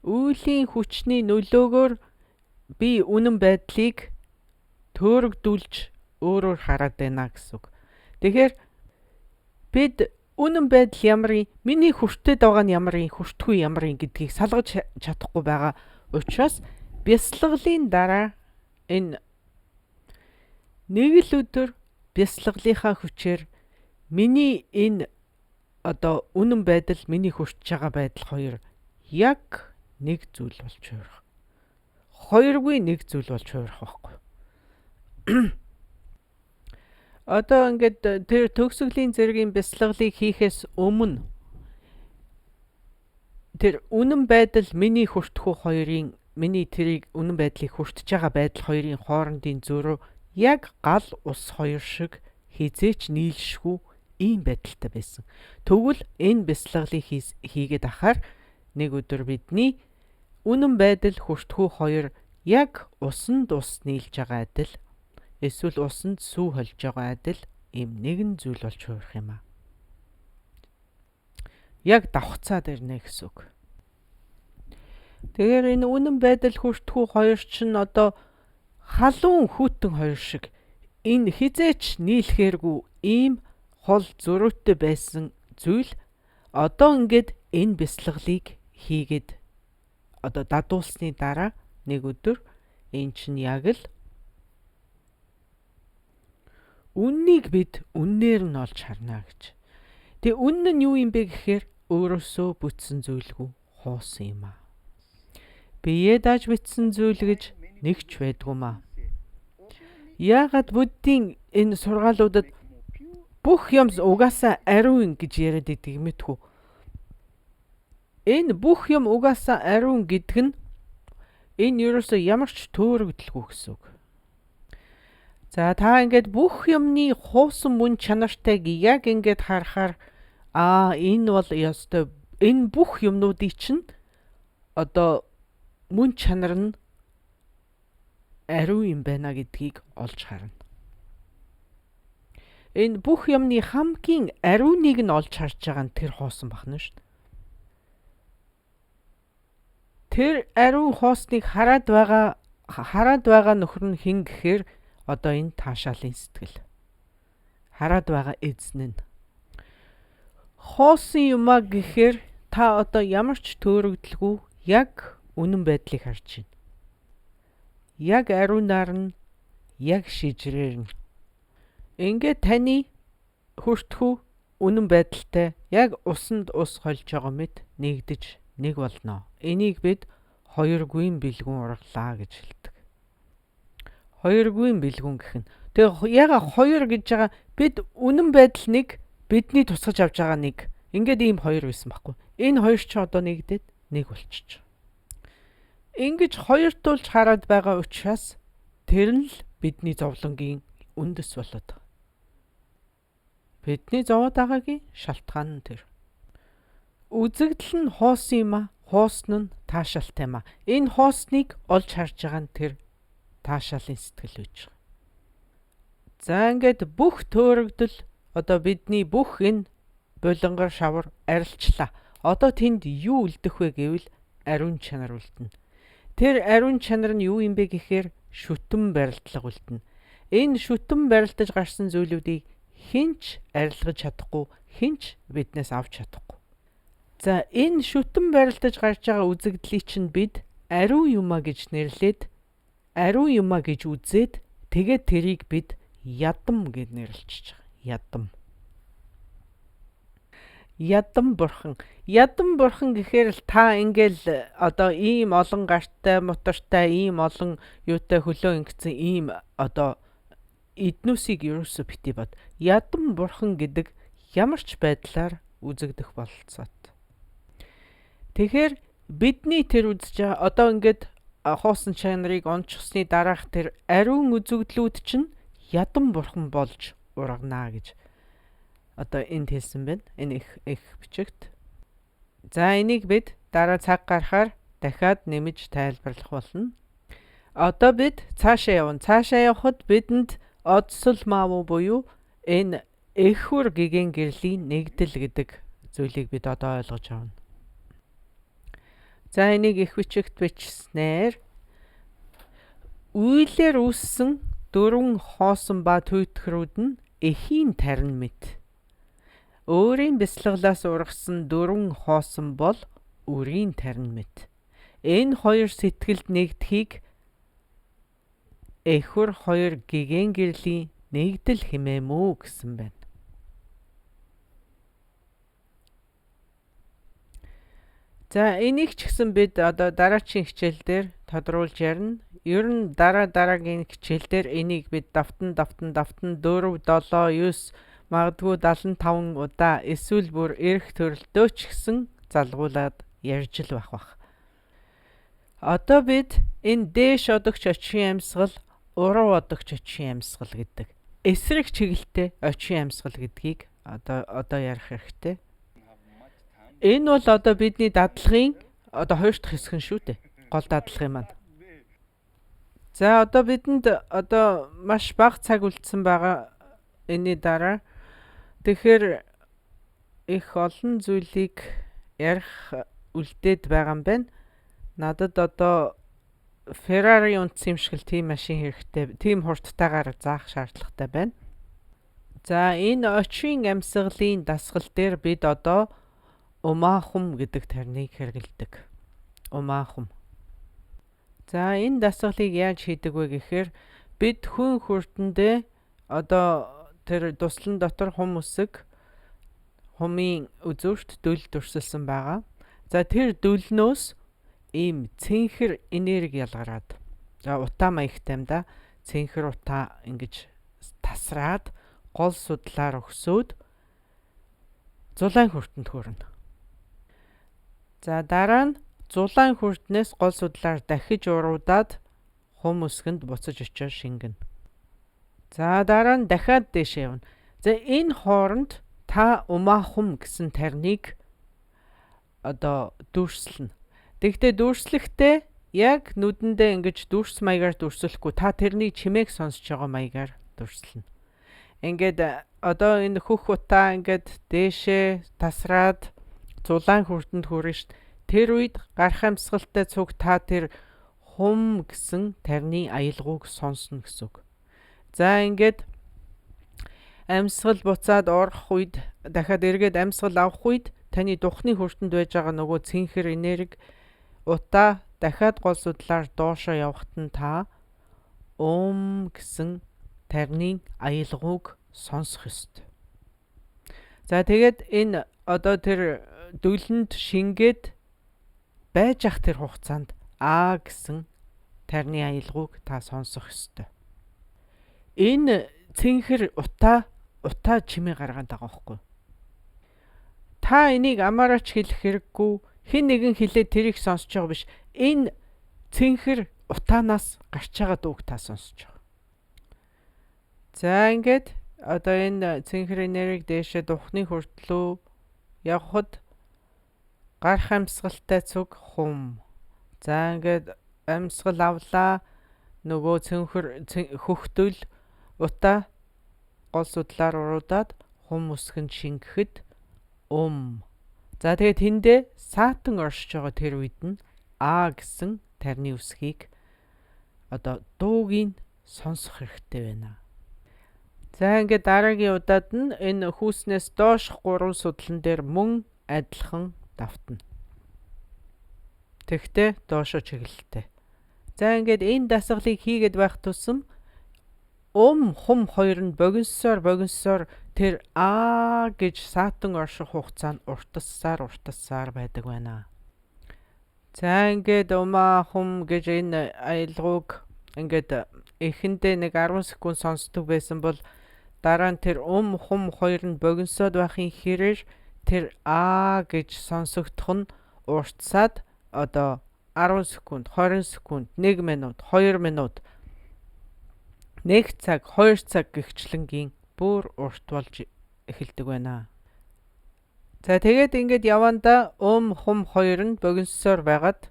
Үйлийн хүчний нөлөөгөөр би үнэн байдлыг төөрөгдүүлж өөрөөр хараад байна гэсэн үг. Тэгэхээр бид үнэн байдал ямар юм, миний хүртээд байгаа нь ямар юм, хүртгүй ямар юм гэдгийг салгаж чадахгүй байгаа учраас бясалгалын дараа энэ нэг л өдөр бясалгалынхаа хүчээр миний энэ одоо үнэн байдал, миний хүртэж байгаа байдал хоёр яг нэг зүйл болж хувирах. Хоёргүй нэг зүйл болж хувирах байхгүй. Одоо ингээд тэр төгсгөлийн зэргийн бясалгалыг хийхээс өмнө тэр үнэн байдал миний хүртхүү хоёрын, миний тэрийг үнэн байдлыг хүртэж байгаа байдал хоёрын хоорондын зөрүү яг гал ус хоёр шиг хизээч нийлшгүй ийм байдалтай байсан. Тэгвэл энэ бясалгалыг хийгээд ахаар нэг өдөр бидний үнэн байдал хүртхүү хоёр яг усанд ус нийлж байгаа адил эсвэл усанд сүү холж байгаа адил ийм нэгэн зүйл болж хувирах юм аа. Яг давхцаад ирнэ гэсэн үг. Тэгэхээр энэ үнэн байдал хүртхүү хоёр чинь одоо халуун хүйтэн хоёр шиг энэ хизээч нийлэхээргүй ийм хол зөрүүтэй байсан зүйл одоо ингээд энэ бясалгалыг хийгээд одоо дадуулсны дараа нэг өдөр энэ чинь яг л үннийг бид үннээр нь олж харна гэж. Тэгээ үнэн нь юу юм бэ гэхээр өөрөөсөө бүтсэн зүйлгүй хуусан юм аа. Биеэ дааж битсэн зүйл гэж нэг ч байдгүй маа. Яагаад буддийн энэ сургаалуудад бүх юм угаасаа ариун гэж яриад идэг мэдхүү. Энэ бүх юм угаасаа ариун гэдэг нь энэ ерөөсөө ямар ч төөрөгдөлгүй гэсэн үг. За та ингээд бүх юмны хуусан мөн чанартайг яг ингээд харахаар энэ бол ёстой, энэ бүх юмнуудыг чинь одоо мөн чанар нь ариун юм байна гэдгийг олж харна. Энэ бүх юмны хамгийн ариуныг нь олж харж байгаа нь тэр хоосон бахна шүү дээ. Тэр ариун хоосныг хараад байгаа нөхөр нь хэн гэхээр одоо энэ таашаалын сэтгэл. Хараад байгаа эзэн нь. Хоосон юмаа гэхээр та одоо ямар ч төөрөгдөлгүй яг үнэн байдлыг харж байна. Яг ариунаар нь, яг шижрээр нь. Ингээд таны хүртхүү үнэн байдалтай яг усанд ус холж байгаа мэт нэгдэж нэг болно. Энийг бид хоёргүй бэлгүүн ургалаа гэж хэлдэг. Хоёргүй бэлгүүн гэх нь. Тэгээ яга хоёр гэж байгаа бид үнэн байдал нэг, бидний тусгаж авч байгаа нэг. Ингээд ийм хоёр байсан байхгүй. Энэ хоёр ч одоо нэгдээд нэг болчих. Ингэж хоёртуулж хараад байгаа учраас тэр нь л бидний зовлонгийн үндэс болоод байгаа. Бидний зовоод байгаагийн шалтгаан нь тэр. Үзэгдэл нь хоосон юм а, хоосон нь таашаалтай юм а. Энэ хоосныг олж харж байгаа нь тэр таашаалын сэтгэл байж байгаа. За ингээд бүх төөрөгдөл одоо бидний бүх энэ булангар шавар арилчлаа. Одоо тэнд юу үлдэх вэ гэвэл ариун чанар үлдэнэ. Тэр ариун чанар нь юу юм бэ гэхээр шүтэн барилдлага үлдэнэ. Энэ шүтэн барилдаж гарсан зүйлүүдийг хинч арилгаж чадахгүй, хинч биднээс авч чадахгүй. За энэ шүтэн барилдаж гарч байгаа үзэгдлийг чинь бид ариун юма гэж нэрлээд, ариун юма гэж үзээд, тэгээд тэрийг бид ядам гэж нэрлэж байгаа. Ядам. Ядам бурхан. Ядам бурхан гэхээр л та ингээл одоо ийм олон гартай, мотортай, ийм олон юутай хөлөө ингэсэн ийм одоо эднүсийг ерөөсө бити бод. Ядам бурхан гэдэг ямар ч байдлаар үзэгдэх бололцоот. Тэгэхээр бидний тэр үзэж байгаа одоо ингээд хоосон чанарыг онцгсны дараах тэр ариун үзэгдлүүд чинь ядам бурхан болж урагнаа гэж одоо энд хэлсэн байна. Энэ их бичигт. За энийг бид дараа цаг гарахаар дахиад нэмж тайлбарлах болно. Одоо бид цаашаа явна. Цаашаа явхад бидэнд одсол мааву буюу энэ эхүр гигэн гэрлийн нэгдэл гэдэг зүйлийг бид одоо ойлгож авна. За энийг их бичигт бичснээр үйлээр үүссэн дөрвөн хоосон ба туйтхрүүд нь эхийн тарин мэт. Өөрийн бясалгалаас ургасан дөрвөн хоосон бол үрийн тарин мэт. Энэ хоёр сэтгэлд нэгдэхийг эхүр хоёр гигэн гэрлийн нэгдэл хэмээмүү гэсэн байна. За энийг ч гэсэн бид одоо дараачийн хичээл дээр тодруулж ярина. Ер нь дараагийн хичээл дээр энийг бид давтан 4 7 9 магадгүй 75 удаа эсвэл бүр эрх төрөлтөө ч гэсэн залгуулад ярьж л байх бах. Одоо бид энэ дээш одогч очин амьсгал, уруу одогч очин амьсгал гэдэг эсрэг чиглэлтэй очин амьсгал гэдгийг одоо ярих хэрэгтэй. Энэ бол одоо бидний дадлагын одоо хоёр дахь хэсэг нь шүү дээ. Гол дадлагын маань. За одоо бидэнд одоо маш бага цаг үлдсэн байгаа энэний дараа. Тэгэхээр их олон зүйлийг ярих үлдээд байгаа юм байна. Надад одоо Ferrari унтсан юм шиг л тийм машин хэрэгтэй, тийм хурдтайгаар заах шаардлагатай байна. За энэ очин амьсгалын дасгал дээр бид одоо умаахум гэдэг тарныг хэрэглэдэг. Умаахум. За энэ дасгалыг яаж хийдэг вэ гэхээр бид хүн хүртэндээ одоо тэр дуслан дотор хум үсэг хумын үзүүрт дөл дүрсэлсэн байгаа. За тэр дөлнөөс ийм цэнхэр энерги ялгараад, за утаа маягтай юм да. Цэнхэр утаа ингэж тасраад гол судлаар өгсөөд зулаан хүртэнд хүрнэ. За дараа нь зулаан хүртнээс гол судлаар дахиж уруудаад хум өсгөнд буцаж очиж шингэнэ. За дараа нь дахиад дээшээ явна. За энэ хооронд та умаахум гэсэн тарныг одоо дүүрслэнэ. Тэгвэл дүүрслэхдээ яг нүдэндээ ингэж дүүрс маягаар дүүрслэхгүй, та тэрний чимээг сонсож байгаа маягаар дүүрслэнэ. Ингээд одоо энэ хөх утаа ингээд дээшээ тасраад зулаан хүртэнд хүрнэ шд. Тэр үед гарах амьсгалтай цуг та тэр хум гэсэн тарны аялгауг сонсно гэсэн үг. За ингээд амьсгал буцаад орох үед дахиад эргээд амьсгал авах үед таны духны хүртэнд байж байгаа нөгөө цэнхэр энерги утаа дахиад гол судлаар доошоо явахад нь та ум гэсэн тарны аялгауг сонсох ёстой. За тэгээд энэ одоо тэр дөлөнд шингээд байж ах тэр хугацаанд а гэсэн тарны аялгауг та сонсох ёстой. Энэ цэнхэр утаа чимээ гаргаад байгаа байхгүй. Та энийг амаараач хэлэх хэрэггүй, хэн нэгэн хэлээд тэрийг сонсож байгаа биш. Энэ цэнхэр утаанаас гарч байгаа дууг та сонсож байгаа. За ингээд одоо энэ цэнхэр энерги дээшээ духны хүртлөө явхад гарах амьсгалтай цуг хум. За ингээд амьсгал авлаа, нөгөө цэнхэр хөхтөл утаа гол судлаар уруудаад хум үсгэнд шингэхэд ум. За тэгээд тэндээ саатан оршиж байгаа тэр үед нь а гэсэн тарны үсгийг одоо дуугийг сонсох хэрэгтэй байна. За ингээд дараагийн удаад нь энэ хүүснээс доош 3 судлан дээр мөн адилхан давтна. Тэгтээ доошо чиглэлтэй. За ингээд энэ дасгалыг хийгээд байх тусам хум хоёр нь богиносоор тэр аа гэж саатан орших хугацаа нь уртассаар байдаг байна. За ингээд хум гэж энэ аялгауг ингээд эхэндээ нэг 10 секунд сонсдог байсан бол дараа нь тэр хум хоёр нь богиносоод байхын хэрээр тэр аа гэж сонсогдох нь уртсаад одоо 10 секунд, 20 секунд, 1 минут, 2 минут, 1 цаг, 2 цаг гэгчлэнгийн бүр урт болж эхэлдэг байна. За тэгээд ингээд явандаа хум хоёр нь богиносоор байгаад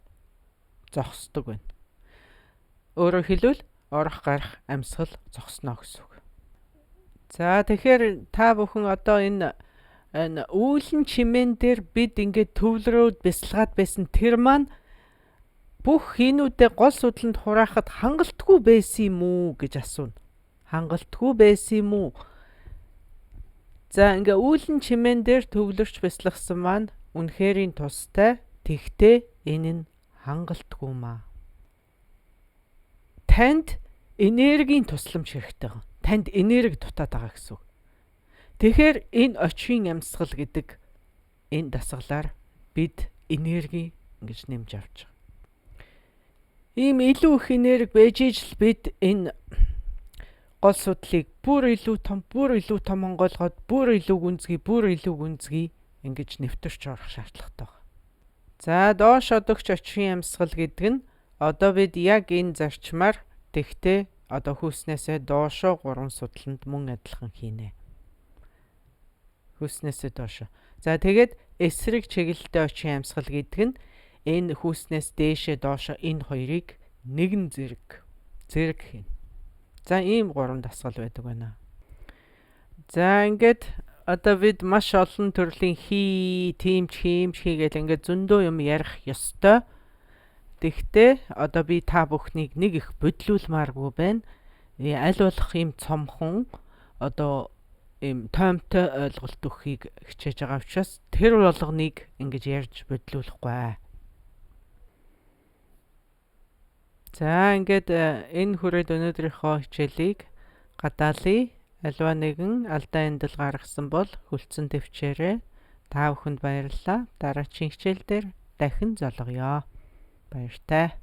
зогсдог байна. Өөрөөр хэлбэл орох гарах амьсгал зогсно гэсэн үг. За тэгэхээр та бүхэн одоо энэ үүлэн чимээн дээр бид ингээд төвлөрөөд бясалгаад байсан тэр маань бүх хийнүүдээ гол судланд хураахад хангалтгүй байсан юм уу гэж асууна. Хангалтгүй байсан юм уу? За ингээ үүлэн чимээн дээр төвлөрч бясалгасан маань үнэхэрийн тустай. Тэгтээ энэ нь хангалтгүй маа. Танд энергийн тусламж хэрэгтэй байгаа. Танд энерги дутаад байгаа гэсэн үг. Тэгэхээр энэ очийн амьсгал гэдэг энэ дасгалаар бид энерги ингэж нэмж авч байгаа. Ийм илүү их энерги байж ижил бид энэ гол судлыг бүр илүү том онгойлгоод бүр илүү гүнзгий ингэж нэвтэрч орох шаардлагатай байна. За доош одогч очийн амьсгал гэдэг нь одоо бид яг энэ зарчмаар тэгтээ одоо хүйснээсээ доошоо 3 судланд мөн адилхан хийнэ. Хүйснээсээ доошоо. За тэгээд эсрэг чиглэлтэй очин амьсгал гэдэг нь энэ хүйснээс дээшээ доошоо энэ хоёрыг нэгэн зэрэг хийнэ. За ийм 3 дасгал байдаг байна. За ингээд одоо бид маш олон төрлийн тиймч хийгээл ингээд зөндөө юм ярих ёстой. Тэгтээ одоо би та бүхнийг нэг их бодлуулмааргүй байна. Аль болох ийм цомхон одоо ийм тоомтой ойлголт өгөхийг хичээж байгаа учраас тэр болгоныг ингэж ярьж бодлуулахгүй. За ингээд энэ хүрээд өнөөдрийнхөө хичээлийг гадаалъя. Альва нэгэн алдаа эндэл гаргасан бол хүлцэн төвчээрэй. Та бүхэнд баярлалаа. Дараагийн хичээл дээр дахин золгоё. Баяртай.